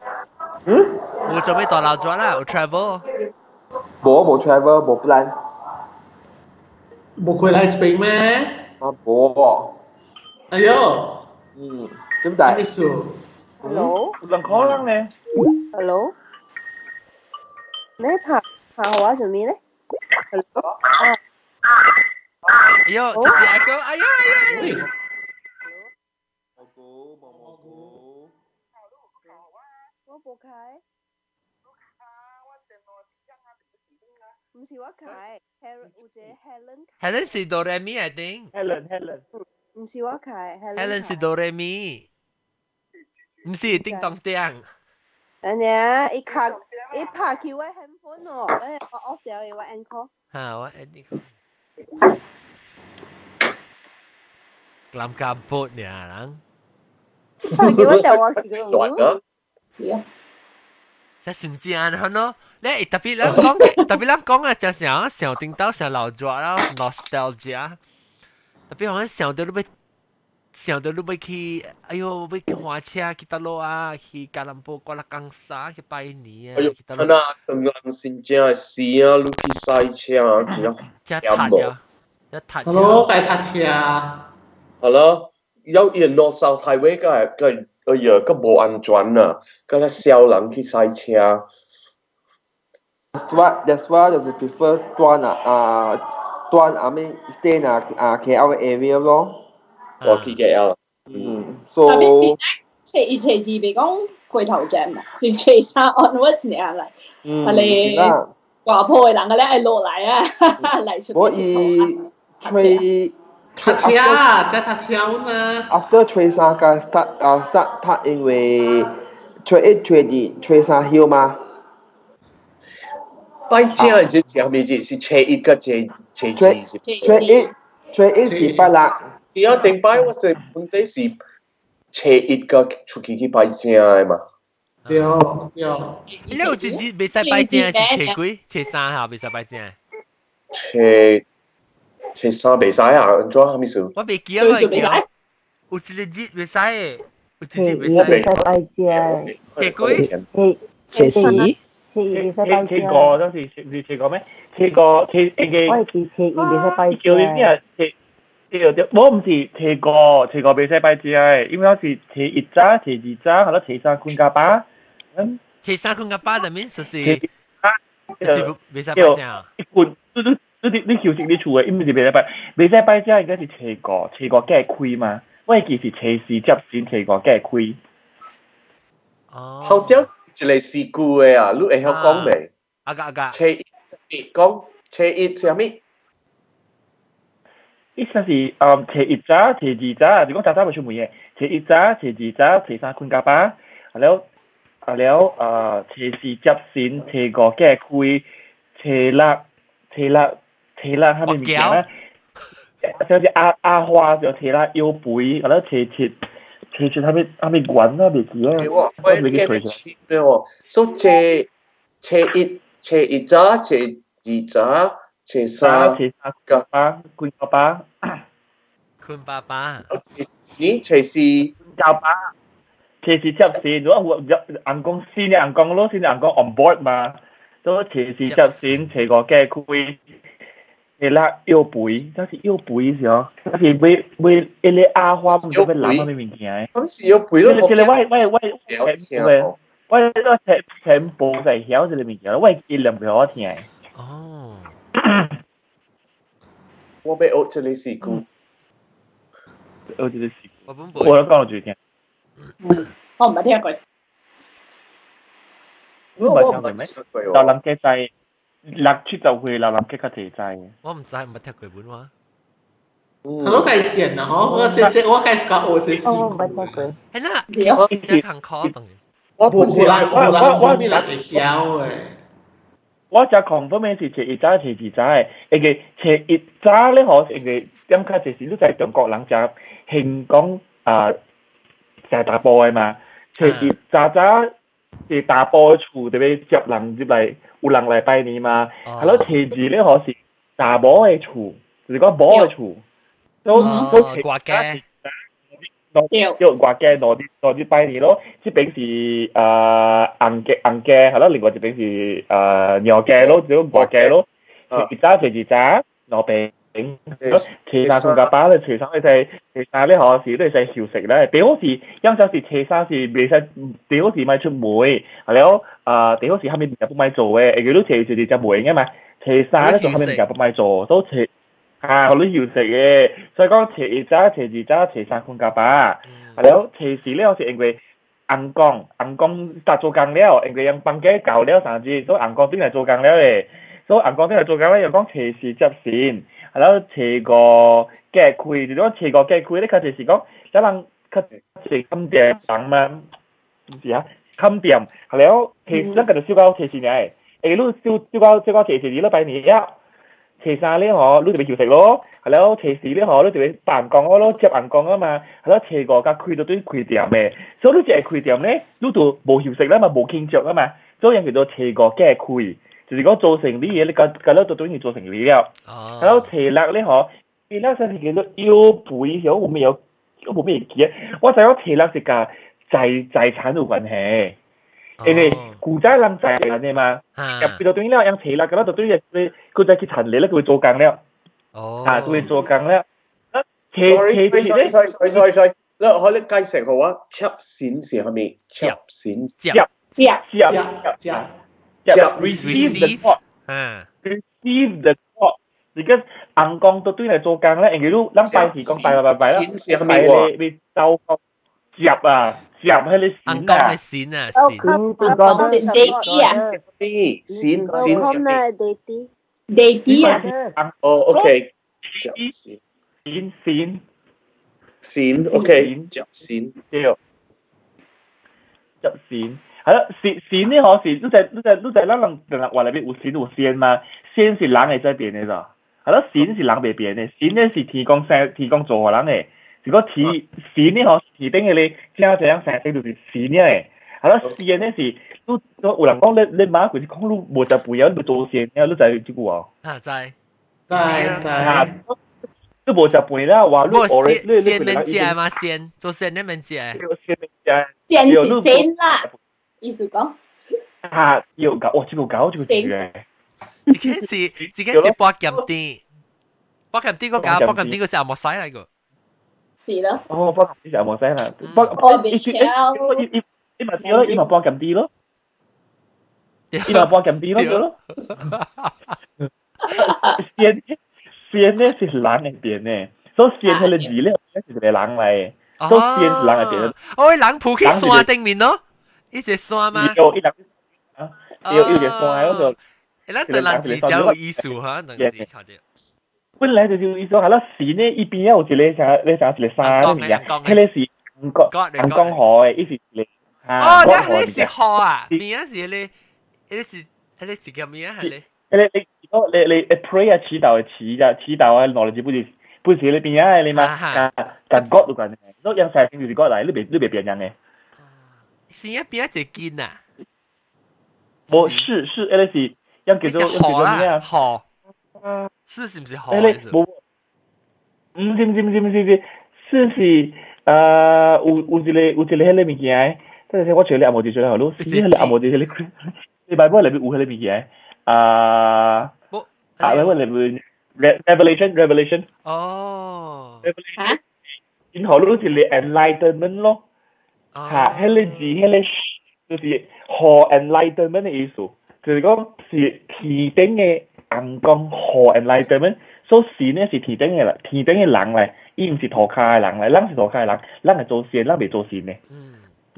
嗯？無做咩大老轉啦？有 travel？無無 travel 無 plan。無過來這邊咩？啊無。哎喲。嗯，點解？咩事？Hello。有人可能咧。 Hello。你拍拍我做咩咧？Hello。啊。哎喲，姐姐阿哥，哎喲哎喲。蘑菇，蘑菇。我無開。毋是我開，Helen 有一個 Helen。 Helen 是哆來咪，I think。 Helen Helen。毋是我開，Helen 是哆來咪，毋是叮當叮。等下，伊卡伊拍去我 handphone 哦，等下我 off 掉伊，我按 call。嚇，我按你 call。南加坡爾人。拍去我電話去個。啊？是啊。這真正係咯，你特別咱講，特別咱講啊，就想想頂到想老熱啦，nostalgia。特別好像想到你欲想到你欲去，哎喲，欲去換車去佗落啊，去吉隆坡、瓜拉岡沙去拜年啊。哎喲，看啊，當人真正的時啊，你去賽車啊，真正踢啊，一踢車。好咯，該踢車。係咯，有伊 North South Highway 個係個哎呀，個無安全啊，個咧少人去賽車。 That's why 就是 prefer 住啊啊住 I mean stay 啊啊 KL area 咯。我去 KL。嗯，so 初一初二袂講過頭節嘛，是初三 onwards 爾來。嗯，啊你大埔的人個咧愛落來啊，來出我伊吹讀冊啊，才讀冊嘛。 After 初三甲 start 啊 start 讀，因為初一、初二、初三休嘛。拜正的日子啥物日？是初一佮初二是？初一，初一是拜六。是啊，頂擺我這本底是初一佮出去去拜正的嘛。對對。你有一日袂使拜正是初幾？初三哈袂使拜正。初三袂使啊？按怎啥物事？我袂記啊，我會記啊。有一個日袂使的，有一日袂使。袂使拜正。初幾？初四。初二袂使拜初五當時唔是初五咩？初五初應該。我會記初二袂使拜正。叫你咩啊？初對對，我毋是初五，初五袂使拜正的，因為我是初一早、初二早，後來初三睏甲飽。嗯。初三睏甲飽，就免就是就是袂使拜正。一睏，你你你休息你厝的，因為是袂使拜，袂使拜正應該是初五，初五才會開嘛。我會記是初四接先，初五才會開。哦。後點一個事故的啊，你會曉講未？阿個阿個。初一講初一啥物？意思是初一早、初二早，就講早早袂出門的。初一早、初二早、初三睏甲飽，啊了啊了初四接神，初五才開，初六、初六、初六啥物物件啊？就是阿阿花就初六腰肥，啊了初七、初七啥物啥物圓啊，袂記啊，我袂記揣出。對哦，所以初一、初一早、初二早。初三、初三睏飽，睏甲飽，睏爸爸。你初四睏甲飽，初四接線，如果有翁公新的翁公咯，新的翁公 on board 嘛，所以初四接線，初五才開，初六藥肥，這是藥肥是哦，這是買買一個阿花，毋知欲攬啥物物件的。咁是藥肥咯，這個我我我我我全全部在曉這個物件，我會記念給我聽。哦。我欲學這個事故，學這個事故，我講咗聽。我毋捌聽過。我毋捌聽過咩？老人家知六七十歲老人家較濟知。我毋知，毋捌聽過本話。我開始啦，嗬！我這這我開始講學這事故。我毋捌聽過。係啦，其實真艱苦當然。我本是我我我人會曉的。我食confirm的是初一早、初二早的，因為初一早咧吼，因為點較濟是你知中國人食興講啊食大埔的嘛，初一早早是大埔的厝特別接人入來，有人來拜年嘛。啊，了初二咧吼是查某的厝，就是講某的厝，都都外家。對，外家攞啲攞啲拜年咯，這邊是紅家紅家，係咯，另外一邊是娘家咯，就外家咯。一早初二早，兩邊，初三睏甲飽咧，初三你使初三咧吼是你使休息咧。最好是，有陣時初三是袂使，最好是莫出門，係了，最好是啥物物件不莫做的，因為你初一初二才袂用的嘛，初三咧做啥物物件不莫做，都初。啊，予你休息的，所以講初一早、初二早、初三睏甲飽，啊了初四了是因為翁公，翁公搭做工了，因為𪜶放假到了三日，所以翁公轉來做工了咧，所以翁公轉來做工了，又講初四接神，啊了初五隔開，就是講初五隔開咧，較濟是講，這人較濟崁店人嘛，毋是啊，崁店，啊了初，咱個就守到初四爾，會你守守到守到初四二禮拜年了。初三咧吼，你就欲休息咯，係了初四咧吼，你就欲辦公咯，接翁公啊嘛，係了初五佮開到對開店的，所以你一會開店咧，你就無休息啦嘛，無慶祝啊嘛，所以叫做初五才會開，就是講做生理的，你佮佮了都等於做生理了。係了初六咧吼，初六啥是叫做腰肥，曉有沒有？我無咩記得，我知影初六是佮財財產有關係。因為古早人在人的嘛，入變到對了，用初六佮了就對佢佢再去田裏咧，佢會做工了。哦，啊，佢會做工了。 Sorry sorry sorry sorry sorry sorry，你可你解釋予我，接線是啥物？接線接接接接接 receive the call，receive the call。because 翁公都對來做工咧，因為你咱拜是講拜拜拜拜啦，拜咧欲走接啊接。接迄個紅光的線啊，線。講是 deity 啊。線線線。 deity 啊。哦，OK。線線線，OK，接線。對。接線。係咯，線線呢可是，你就你就你就咱人人話內面有線有線嘛，線是人會使變的咋。係咯，線是人袂變的，線呢是天公生天公做予人的。如果天線呢嗬，天頂的咧，正這樣生就是線的。係咯，線呢是，你有人講你你媽佢是講你無食肥啊，你做線，你知這句話？啊，知。知知。你無食飯啦，話你你線免食嘛？線做線你免食。線免食。線是線啦。意思講，啊，要搞，哇！這個搞這個字嘅，這件是這件是剝鹹甜，剝鹹甜個搞，剝鹹甜個是阿莫西嚟個，是咯。哦，剝鹹甜是阿莫西啦，剝伊伊伊伊嘛對咯，伊嘛剝鹹甜咯，伊嘛剝鹹甜咯，咯。鮮鮮呢是人會變的，所以鮮彼個字咧是一個人來的，所以鮮是人會變的。哦，人浮去山頂面咯。一隻山嗎？有一人啊，有一隻山嗰個。咱對人字真有意思哈，兩字看著。本來就是有意思，係咯，線呢一邊有一個啥，你啥一個山物件，彼個是紅江紅江河的，伊是一個。哦，那彼是河啊，邊啊是彼個，彼個是彼個是叫咩啊？彼個。彼個你你你 pray 啊，祈禱的祈啊，祈禱啊，攞嚟不是不是你邊啊，你嘛，共共 God 有關係，所以樣西就是 God 來，你袂你袂變樣的。是一邊一隻筋啊？無是是，彼個是樣叫做樣叫做咩啊？河，是是毋是河？無，毋是毋是毋是毋是，是是有有一個有一個彼個物件，等陣先我找你阿無字出來，好，你是彼個阿無字彼個，你 Bible 內面有彼個物件，啊，啊，Bible 內面 Revelation Revelation。哦。 Revelation。然後你是 enlightenment 咯。嚇，彼個字，彼個就是予 enlightenment 的意思，就是講是天頂的紅光予 enlightenment，所以神呢是天頂的啦，天頂的人來，伊毋是塗跤的人來，咱是塗跤的人，咱會做善，咱袂做神的。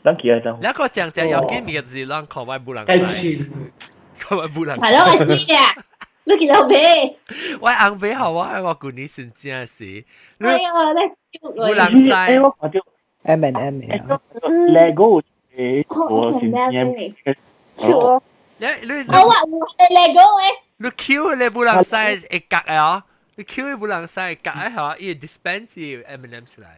咱起來就。兩個講講要緊物就是咱看我無人。看我無人。係咯，我知啊，你見到未？我紅白好，我我舊年先正是。哎呀，你無人知。我看到。 M and M 啊，Lego 誒，我先先。你你我話有 Lego 誒。你 Q 你無人使會夾的哦，你 Q 無人使會夾的吼，伊 dispense M&M 出來。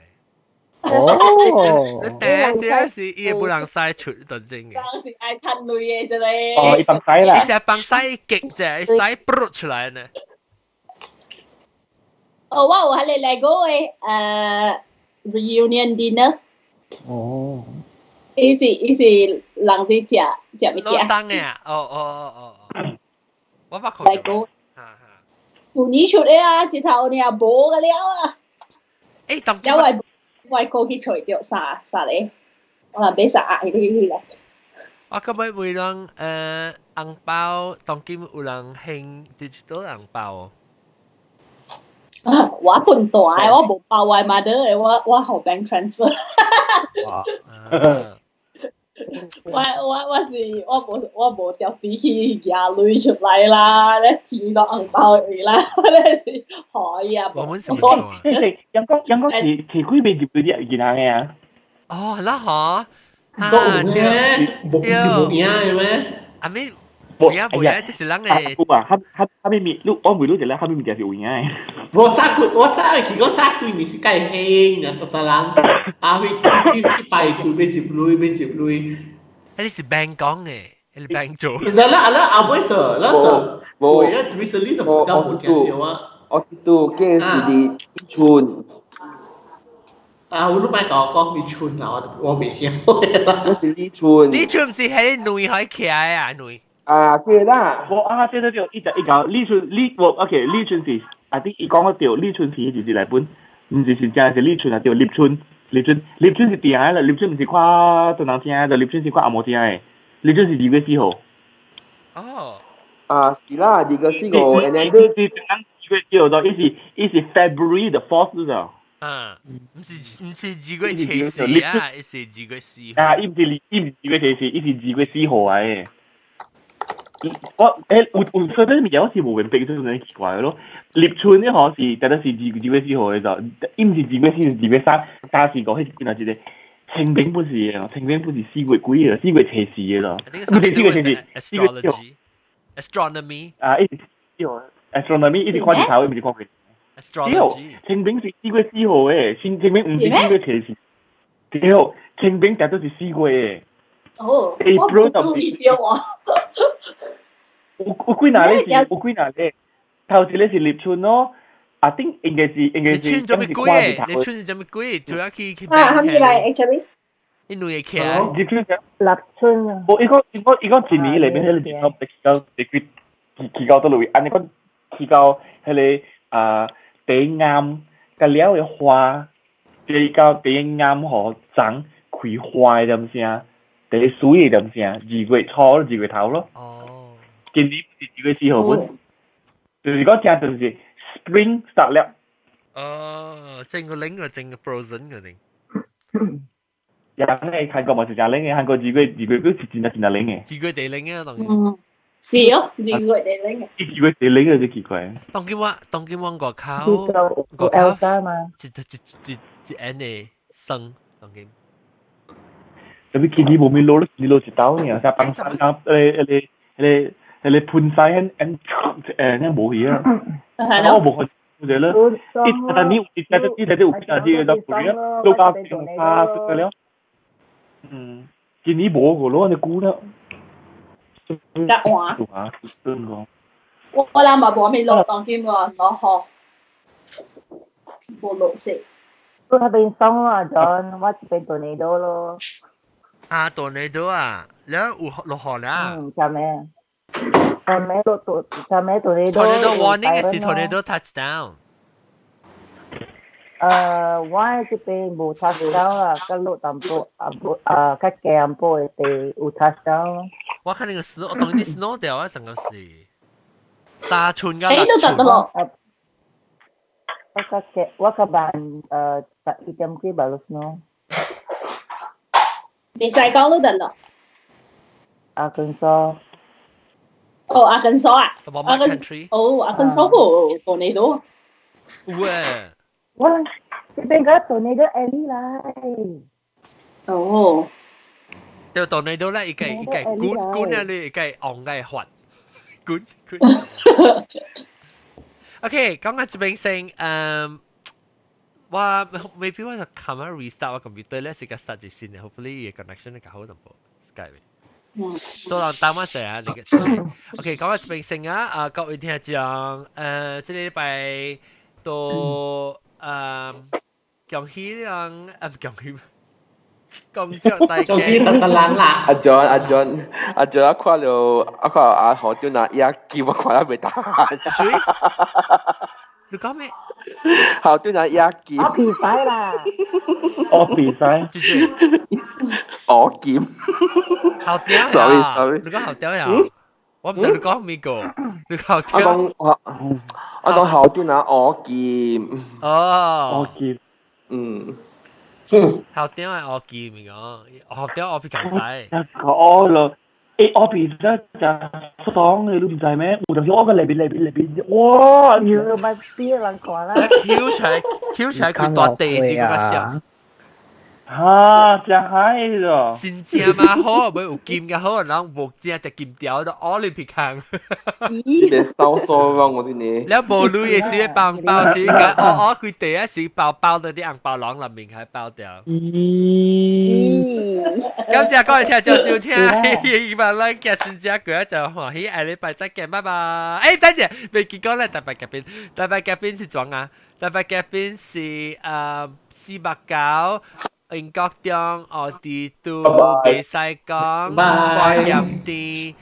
哦，你第一隻是伊無人使出就真嘅。當時愛趁鐳的這個。哦，伊放屎啦。伊是放屎極啫，屎噗出來呢。哦，我有彼個 Lego 的reunion dinner。哦。伊是伊是人佇食食物件。生的啊！哦哦哦哦哦。我捌看。 Lego。舊年出的啊，一頭爾無個了啊。欸，當有位外國去揣著三三個，我若買三個去來。我今日為人紅包，當今有人興 digital 紅包。我笨蛋，我無包我媽的，我我予 bank transfer。哇！我我我是我無我無特別去寄鐳出來啦，咧錢到紅包去啦，咧是可以啊。我們是講，陽光陽光是是幾筆入去啲銀行的啊？哦，係啦，嗬。都有咩？無是無影的咩？啊咪。無影無影，這是人的。有啊，哈哈哈咪咪，你我問你一個，哈咪物件是有影的。我早幾我早去講早幾年是介興啊，逐逐人啊去去去排隊欲入鐳欲入鐳。彼是 bank 講的，彼 bank 做。其實咱咱後尾就咱就無啊，recently 就比較無聽到啊。我記得，這是佇春。啊！我都莫共我講立春啊，我我袂曉。我是立春。立春毋是彼卵可以徛的啊，卵。啊，對啦。無啊，對對對，伊就伊講立春立無 OK，立春是啊，啲伊講個對，立春是一字來本，毋是是真是立春啊，對，立春，立春，立春是定的啦，立春毋是看唐人聽的，立春是看紅毛聽的，立春是2月4號。哦。啊，是啦，2月4號，and then 是是二月4號，伊是伊是 February the fourth 咋。啊，毋是2月24啊，伊是2月4號。啊，伊毋是2月24，伊是2月4號來的。我有所以物件我是無明白，就是很奇怪咯。立春呢嗬是，特別是2月4號的就，伊毋是2月4，是2月3，三四五，彼是幾若一個？清明不是的，清明不是四月幾的，4月24的咯。唔是4月24，4月4號。 Astronomy。啊，伊是4號，astronomy 伊是看日頭，伊毋是看月。 Astrology。清明是4月4號的，清明毋是4月24。對，清明特都是四月的。哦，我無注意到啊。有幾若咧是，有幾若咧，頭一個是立春咯，啊頂應該是。立春做咩鬼？立春是做咩鬼？主要去。啊，啥物來？Actually。伊兩個起來。立春。立春啊！無，伊講一年內面彼個日頭到去去到佗位，按呢講去到彼個啊地暗，佮了的花，地到地暗予長開花的點聲，第水的點聲，2月初2月頭咯。哦。今年是2月4號本，就是講正就是 spring start 了。哦，整個冷個整個 frozen 個定。人咧韓國嘛是誠冷的，韓國2月表是真正真正冷的。2月地冷啊，當然。嗯，是哦，2月地冷嘅。2月地冷的就奇怪。當今我外口，外口嘛，一一一一一的霜，當今。特別今年無咪落咯，今年落一道爾，啥崩山啊，彼個噴晒很那無去啊。我無看。有了，一但你一在這一在這有幾啊？這個不是都加冰沙這個了。嗯，今年無個咯，你估了。較換。啊，真個。我人嘛無啥物落，當今喎落雨，無落雪。你那邊爽啊，John，我這邊 tornado 咯。啊，tornado 啊，你有落雨啦？嗯，做咩？昨暝落昨暝 tornado。 tornado warning 是 tornado touchdown。我這邊無 touchdown 啦，較落淡薄啊，啊，較低淡薄的地有 touchdown。我看那個 snow，我當你 snow 掉啊，成個是3寸甲6寸。我較低，我較慢11點幾吧落 snow。袂使講都得咯。阿根索。哦，阿根索啊，阿根哦，阿根索無 tornado。有誒。我這邊個 tornado 會來。哦。就 tornado 咧，伊個伊個滾滾啊，你伊個昂個發，滾滾。OK，講到這邊先，我 maybe 我就 come out restart 我 computer 咧，是個 start 先嘅，hopefully 伊個 connection 較好淡薄 Skype。所以等我一下，你個 OK，講到這邊先啊，啊各位聽眾，這禮拜到恭喜人，啊恭喜。恭祝大家。恭喜特特人啦！阿 John 阿 John 阿 John，我看到阿何端啊，伊叫我看了袂打。誰？你講咩？校長拿野劍。我比賽啦。我比賽。我劍。校長 Sorry sorry。你講校長呀？我毋知你講咩個。你校長。我講校長拿我劍。哦。我劍。嗯。校長係我劍講，校長我比較細。我咯。我比賽就爽嘅，你唔知咩？有當時我個裏邊裏邊裏邊，哇！要咪邊人講啦？翹出來，翹出來佢大地是個小。哈，真嗨咯！真正嘛好，袂有金較好，人無正食金條都奧林匹克。咦？你收數咯，我啲你。了無鐳的時放包時，甲烏烏規地啊時包包到啲紅包囊內面還包掉。咦？感謝各位聽眾收聽，希望咱今新正過就歡喜，下禮拜再見，拜拜。等陣，未結果咧，特別嘉賓，特別嘉賓是怎啊？特別嘉賓是489。英國中、奧地都、北西港、花鹽地、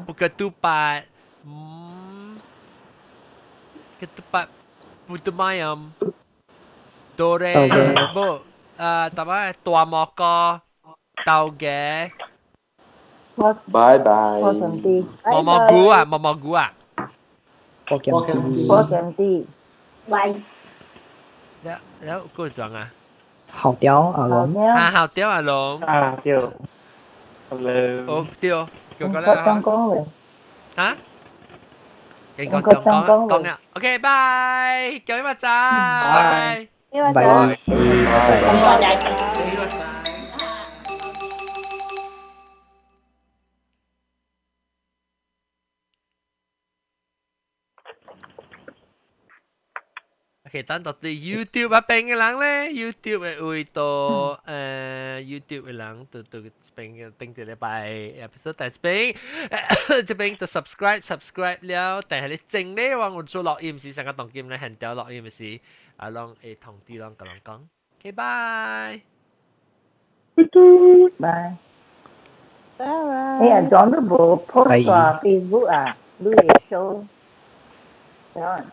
布格杜巴、格杜巴、布杜馬音、多雷布、大擺大蘑菇、豆芽，拜拜。毛毛菇啊，毛毛菇啊，火劍地，喂。了了過裝啊？後雕阿龍。啊，後雕阿龍。啊，對。哦，對，叫個咧。講講啊？講講講講啊，OK，拜，叫你乜仔？拜。拜拜。拜。拜。OK，等到啲 YouTube 啊邊嘅人咧，YouTube 嘅會到YouTube 嘅人到到邊嘅頂一禮拜 episode，但係邊這邊就 subscribe subscribe 了，但係你整咧話我做錄音時，成個當今咧很屌錄音時，啊，攏會通知攏甲人講。OK，拜。拜。拜拜。哎呀，John 都無 post 啊 Facebook 啊，你會 show。John。